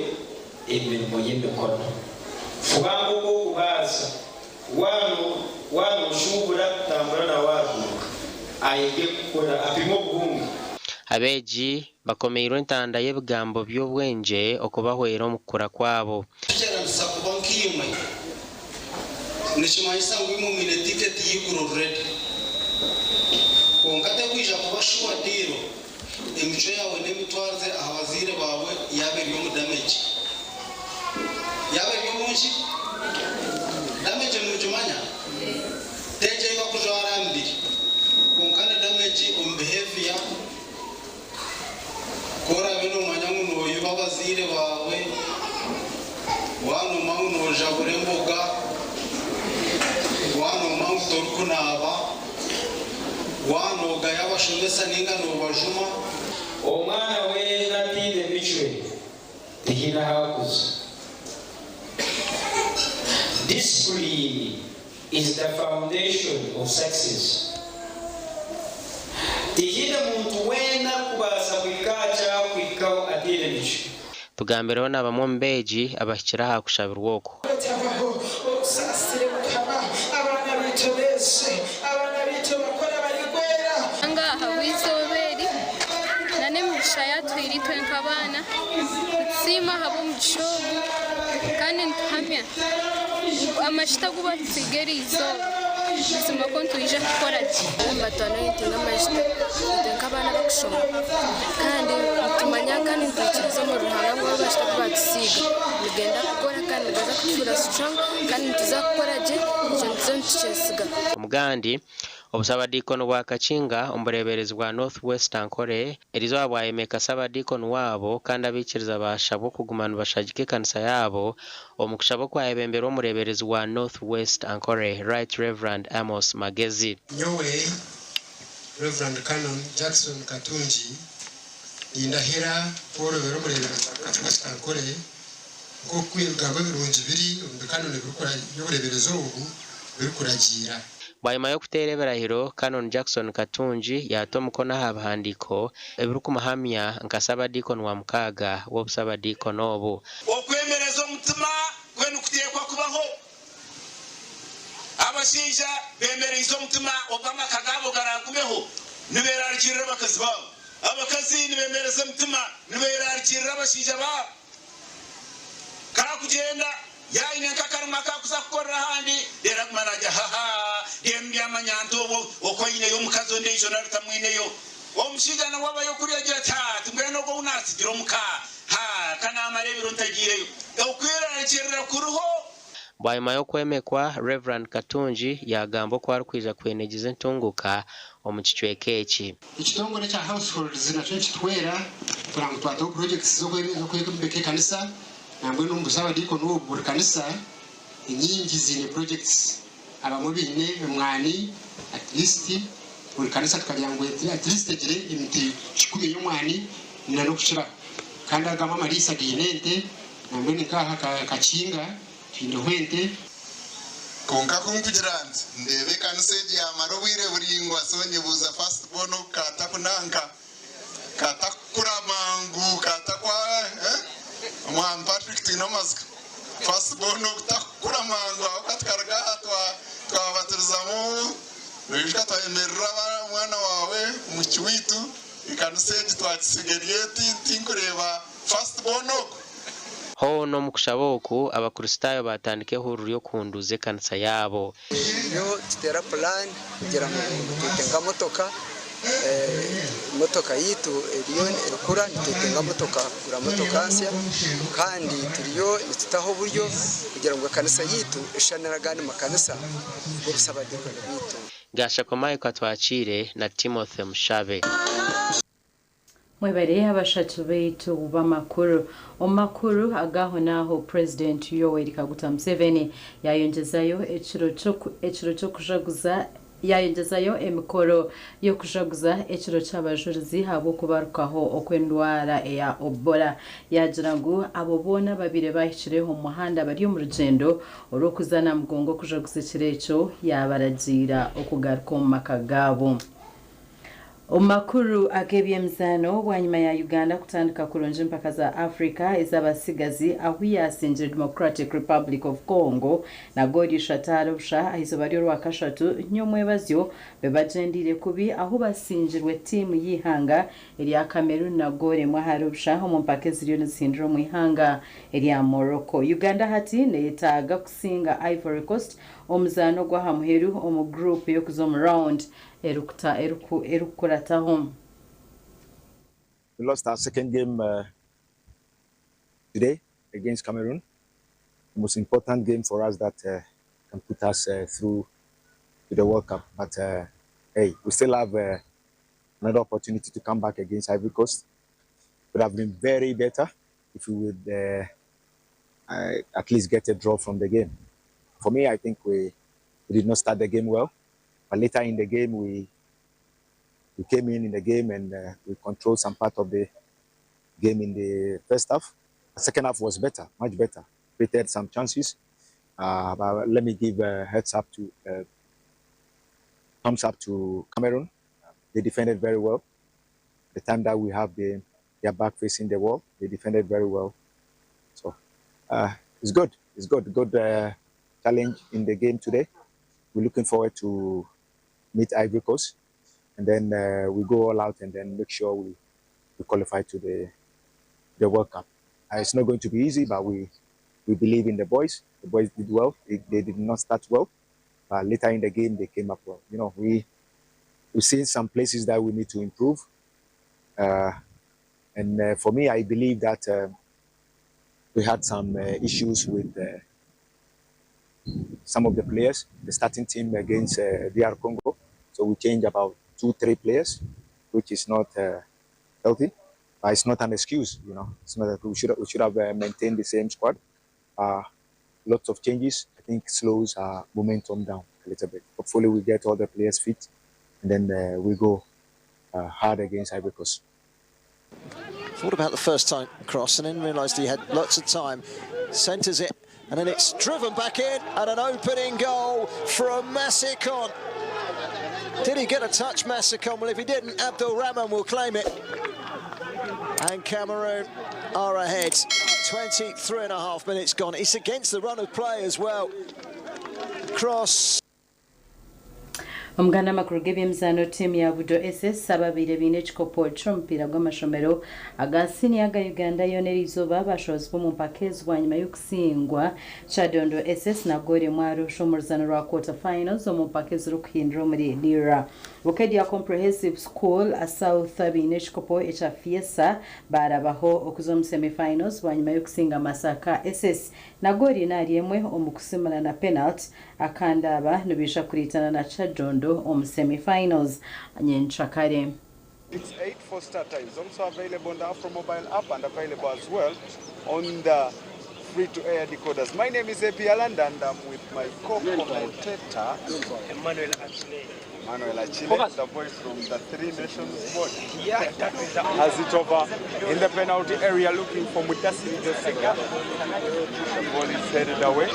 emirimo y'emikono. Fuba nk'oku orikubaasa. Waaba nooshuubura, tambura nawe aha duuka. Ayege kukora, apime obuhunga. Abeegi bakomeirwe entanda y'ebigambo by'obwengye okubahwera omu kukura kwabo. Kukyeranisa kuba nkaimwe nikimanyisa ngu imwe mwine tiketi y'eiguru already. Kwonka terikwija kuba sure deal emicwe yaawe n'emitwarize aha bazaire baawe yaaba eri omu damage. Yaaba eri omu ki? Damage nimugimanya? T'egyo ei barikujwara aha mubiri kwonka ni damage omu behaviour. Ku oraabe noomanya ngu nooyiba abazaire baawe, waanooma ngu noojabura emboga, waanooma ngu torikunaaba, waanoogaya abashomesa nainga noobajuma. Omwana weena ataine micwe tihaine ahu arikuza. Discipline is the foundation of success. Tihaine muntu weena arikubaasa kuhika aha kyakuhikaho ataine micwe. Tugambireho na bamwe omu beegi abahikire aha kushabirwa oku. Otabaho otusaasire Mukama, abaana baitu obeeze, abaana baitu obakore abarikwera. Ruhanga ahabw'eizooba eri na n'emigisha yatuhaire itwe nk'abaana, nitusiima ahabw'omugisha ogu kandi nituhamya ngu amajuta agu batusiiga eri izooba buzima kwo nitwija kukora gye. Nibatu anointinga amajuta itwe nk'abaana abakushoma kandi nitumanya kandi nitwikiriza omuri Ruhanga ngu amajuta agu batusiiga nigenda kukora kandi nigaza kutufuura strong kandi nituza kukora gye ekyo nituza nitukyesiga. Omugandi, Obusabadiikoni bwa Kakinga omu bureeberezi bwa North West Ankole erizooba bwayemeka Sabadiikoni waabo kandi abaikiriza baashabwa okuguma nibashagika ekanisa yaabo omu kushaba okwayebemberwa omureeberezi wa North West Ankole Right Rev Amos Magezi. Nyowe Rev Canon Jackson Katungi nindahira kworobera omureeberezi wa North West Ankole nk'oku ebigambo ebirungi biri omu bikanoni by'obureeberezi obu birikuragiira. Bwanyima y'okuteera ebirahiro, Canon Jackson Katungi yaata omukono aha bihandiiko ebirikumuhamya nka Sabadiikoni wa mukaaga w'obusabadiikoni obu. Okwemereza omutima kwe nikuteekwa kubaho. Abashaija beemereize omutima ogu amaka gaabo garaagumeho nibeerarikirira abakazi baabo. Abakazi nibeemereza emitima nibeerarikirira abashaija baabo. Kaakugyenda yaayine nk'akarimo aku arikuza kukorera ahandi, reero aguma naagira haha, reero ndyamanya nta obwo oku aineyo omukazi ondiijo nari tamwineyo. Omushaija nawe abayo kuriya agira ati, Ha, ti mbwenu ogwo ou naatsigire omu ka, ha, ka naamara ebiro ntagiireyo. Okwerarikirira kuriho. Bwanyima y'okwemekwa, Rev. Katungi yaagamba oku arikwija kwenegiza entunguuka omu kicweka eki. Ekitongore ekya Households nakyo nikituhwera kureba ngu twataho projects z'okwombeka ekanisa nambwenu omu busabadiikoni obu buri kanisa enyingi ziine projects abamwe baine emwani at least buri kanisa tukagira ngu at least egire emiti kikumi y'omwani nan'okukiraho kandi agamwe amariisa gaine ente nambwenu nk'aha Kakinga Twineho ente. Kwonka ku nkugira nti, ndeeba ekanisa egi yaamara obwire buraingwa, so nyebuuza first born ogu kaatakunanka, kaatakukura mangu, kaatakwa eh? Omwami Patrick Twineamatsiko, first born ogu takukura mangu ahabw'okuba tukaruga aha twabatirizamu, noijuka twayemerera omwana waawe omwishiki waitu, ekanisa egi twagisiga eri eti, tinkureeba first born ogu. Hoona omu kushaba oku, Abakristaayo baatandika ehururu y'okuhunduuza ekanisa yaabo. Turiyo tuteera puraani kugira ngu twetenga motoka. Motoka yaitu eriyo erikura nitwetenga motoka kugura motoka nsya kandi turiyo nitutaho oburyo kugira ngu ekanisa yaitu eshushane n'agandi makanisa g'obusabadiikoni bwaitu. Gashakwa Michael Atwakiire na Timothy Mushabe. Mwebare abashatu baitu b'amakuru. Omu makuru ag'ahonaaho, Purezidenti Yoweri Kaguta Museveni yayongyezayo ekiro ekiro ky'okujaguza yayongyezayo emikoro y'okujaguza ekiro ky'abajurizi ahabw'okubarukaho okw'endwara eya Obola. Yaagira ngu abo boona ababaire bahikire omu muhanda bari omu rugyendo orw'okuza Namugongo kujaguza ekiro ekyo yaabaragiira okugaruka omu maka gaabo. Omu makuru ag'eby'emizaano, bwanyima ya Uganda kutandika kurungi empaka za Africa ez'abatsigazi ahu yaasingire Democratic Republic of Congo na goolo ishatu ahari busha ah'eizooba ry'orwakashatu nyomwebazyo bibagyendeire kubi ahu basingirwe tiimu y'eihanga erya Cameroon na goolo emwe ahari busha omu mpaka eziriyo nizihindura omu ihanga erya Morocco. Uganda hati neyetaaga kusinga Ivory Coast omuzaano ogw'ahamuheru omu guruupu y'okuza omu rawundi erikuta erikukurataho. We lost our second game today against Cameroon. The most important game for us that can put us through to the World Cup. But hey, we still have another opportunity to come back against Ivory Coast. Would have been very better if we would at least get a draw from the game. For me, I think we, we did not start the game well. But later in the game, we we came in in the game and we controlled some part of the game in the first half. The second half was better, much better. Created some chances. But let me give a heads up to thumbs up to Cameroon. They defended very well. The time that we have the, their back facing the wall, they defended very well. So it's good. It's good. Good challenge in the game today. We're looking forward to meet Ivory Coast, and then we go all out and then make sure we, we qualify to the the World Cup. It's not going to be easy, but we we believe in the boys. The boys did well. They, they did not start well, but later in the game they came up well. You know, we we've seen some places that we need to improve. And for me, I believe that we had some issues with some of the players, the starting team against DR Congo. So we changed about two, three players, which is not healthy. But it's not an excuse, you know. It's not that we should we should have maintained the same squad. Lots of changes, I think, slows our momentum down a little bit. Hopefully, we get all the players fit, and then we go hard against Ivory Coast. Thought about the first time cross and then realised he had lots of time. Centres it and then it's driven back in and an opening goal from Masikon. Did he get a touch, Masikon? Well, if he didn't, Abdul Rahman will claim it. And Cameroon are ahead. 23 and a half minutes gone. It's against the run of play as well. Cross. Omuganda amakuru g'ebyemizaano ttiimu ya Budo SS ababaire baine ekikopo ky'omupiira gw'amashomero aga siniya aga Uganda yoona eriizooba bashozibwa omu mpaka ezi bwanyima y'okusingwa Kyadondo SS na goolo emwe ahari busha omu ruzaano rwa quarter finals omu mpaka ezirikuhindura omuri Lira. Bukedea Comprehensive School South abaine ekikopo ekya Fiesa baarabaho okuza omu semi finals bwanyima y'okusinga Masaka SS na goolo ina ahari emwe omu kusimura na penalty akandi aba nibaija kuriitana na Kyadondo omu semi finals nyenkyakare. It's 8 for Star Times. Also available on the Afro mobile app and available as well on the free-to-air decoders. My name is AP Aland and I'm with my co-commentator, Emmanuel Achille. Emmanuel Achille, the voice from the Three Nations board. Yeah, that is the Has it over in the penalty area looking for Mudasiri Joseka. The ball is headed away.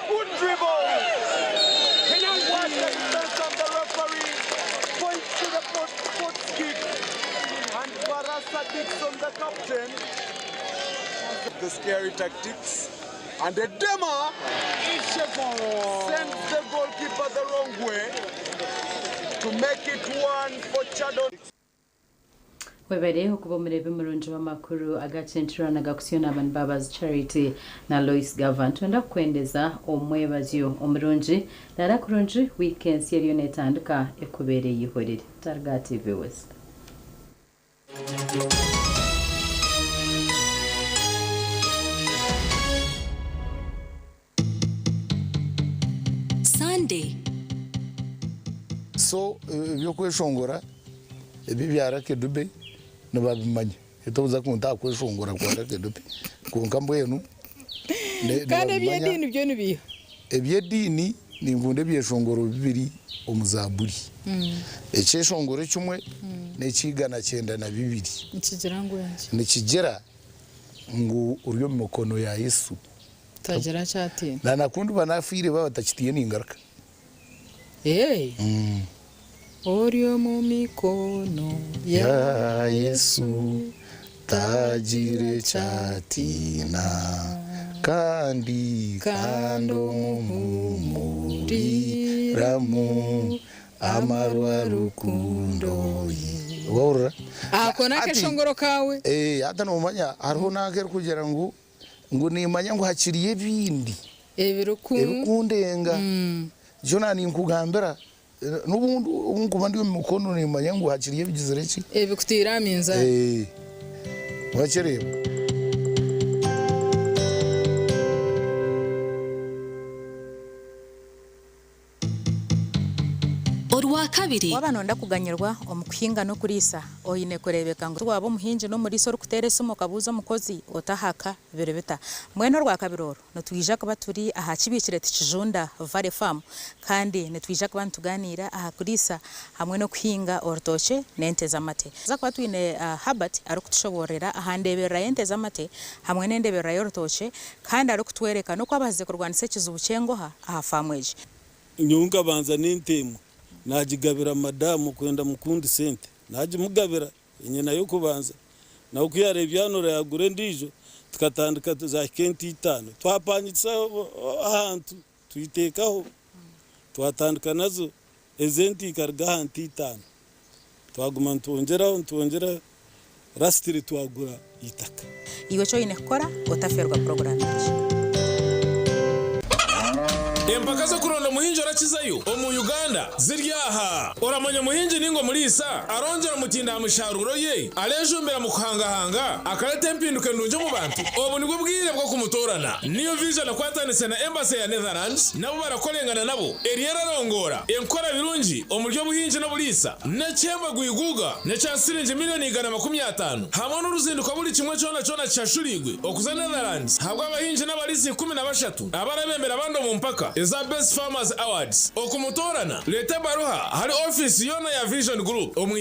Good dribble! What a defense of the referee! Points to the post, post kick. And Barasa Dixon, the captain. The scary tactics. And the Dema sends the goalkeeper the wrong way to make it one for Chadon. Webare okuba omureebi murungi w'amakuru agacenturana gakusyo n'abantu babazi Charity na Lois Gavan. Twenda kukwendeza omwebazyo omurungi dara kurungi weekend eriyo netandika ekubeere yihorere. Targa TV West. Sunday. So ebyokweshongora ebi bya Lucky Dube nibabimanya etobuza kunta kweshongora kwa Lucky Dube konka mbwenu kandi eby'ediini byo nibiha eby'ediini ninkunda ebyeshongoro bibiri omu zaaburi ekyeshongoro ekimwe n'ekiigana kyenda na bibiri nikigira ngu enki nikigira ngu ori omu mikono ya Yesu tagira kyatiina na nakundi banafiire baba batakitiye ningaruka ori omu mikono ya Yesu tagire kyatiina kandi kandi omumuriramu amarwa rukundo ye wahurira ako n'akeshongoro kawe hata nomanya hariho n'akerikugira ngu ngu nimanya ngu hakiriyo ebindi ebikundenga jona ninkugambira n'obundi nkuba ndi omu mikono nimanya ngu hakiriyo ebigizire ki ebikutiire aminza wakireeba. Orwakabiri. Waba nonda kuganyirwa omu kuhinga n'okuriisa oine kureebeka ngu waba omuhingi n'omuriisa orikuteera esimu okabuuza omukozi otahaka biri bita. Mbwenu orwakabiri oru nitwija kuba turi aha kibiikire Tikijunda Valley Farm kandi nitwija kuba nituganiira aha kuriisa hamwe n'okuhinga orutookye n'ente z'amate. Tuza kuba twine Herbert arikutushoboorera aha ndeeberera y'ente z'amate hamwe n'endeeberera y'orutookye kandi arikutwereka n'oku abazize kurwanisa ekizibu ky'engoha aha faamu egi. Nyowe nkabanza n'ente emwe. Naagigabira madamu kwenda mukundisa ente. Naagimugabira enyena y'okubanza. Nawe ku yaareebya yanura yaagura endiijo, tukatandika zaahika ente itaano. Twapangisa ahantu twiteekaho, twatandika nazo. Ezo ente ikaruga aha nte itaano. Twaguma nitwongyeraho nitwongyeraho, lasitiri twagura eitaka. Iwe eki oine kukora otaferwa puroguraamu egi. Empaka z'okuronda omuhingi orakizayo omu Uganda ziri aha. Oramanya omuhingi ninga omuriisa arongyera omutindo aha misharuuro ye, arejumbira mu kuhangahanga, akareta empinduka endungi omu bantu? Obu nibwo bwire bw'okumutoorana. New Vision ekwatanise na Embassy ya Netherlands nabo barakorengana nabo eriyo erarongoora enkora birungi omuri obuhingi n'oburiisa n'ekihembo gwiguuga n'ekya siringi miriyoni 150 hamwe n'oruzinduko buri kimwe kyona kyona kishashuriirwe okuza Netherlands ahabw'abahingi n'abariisa 13 abarabembera abandi omu mpaka eza Best Farmers Awards. Okumutoorana, reeta ebaruha ahari ofiisi yoona ya Vision Group omu.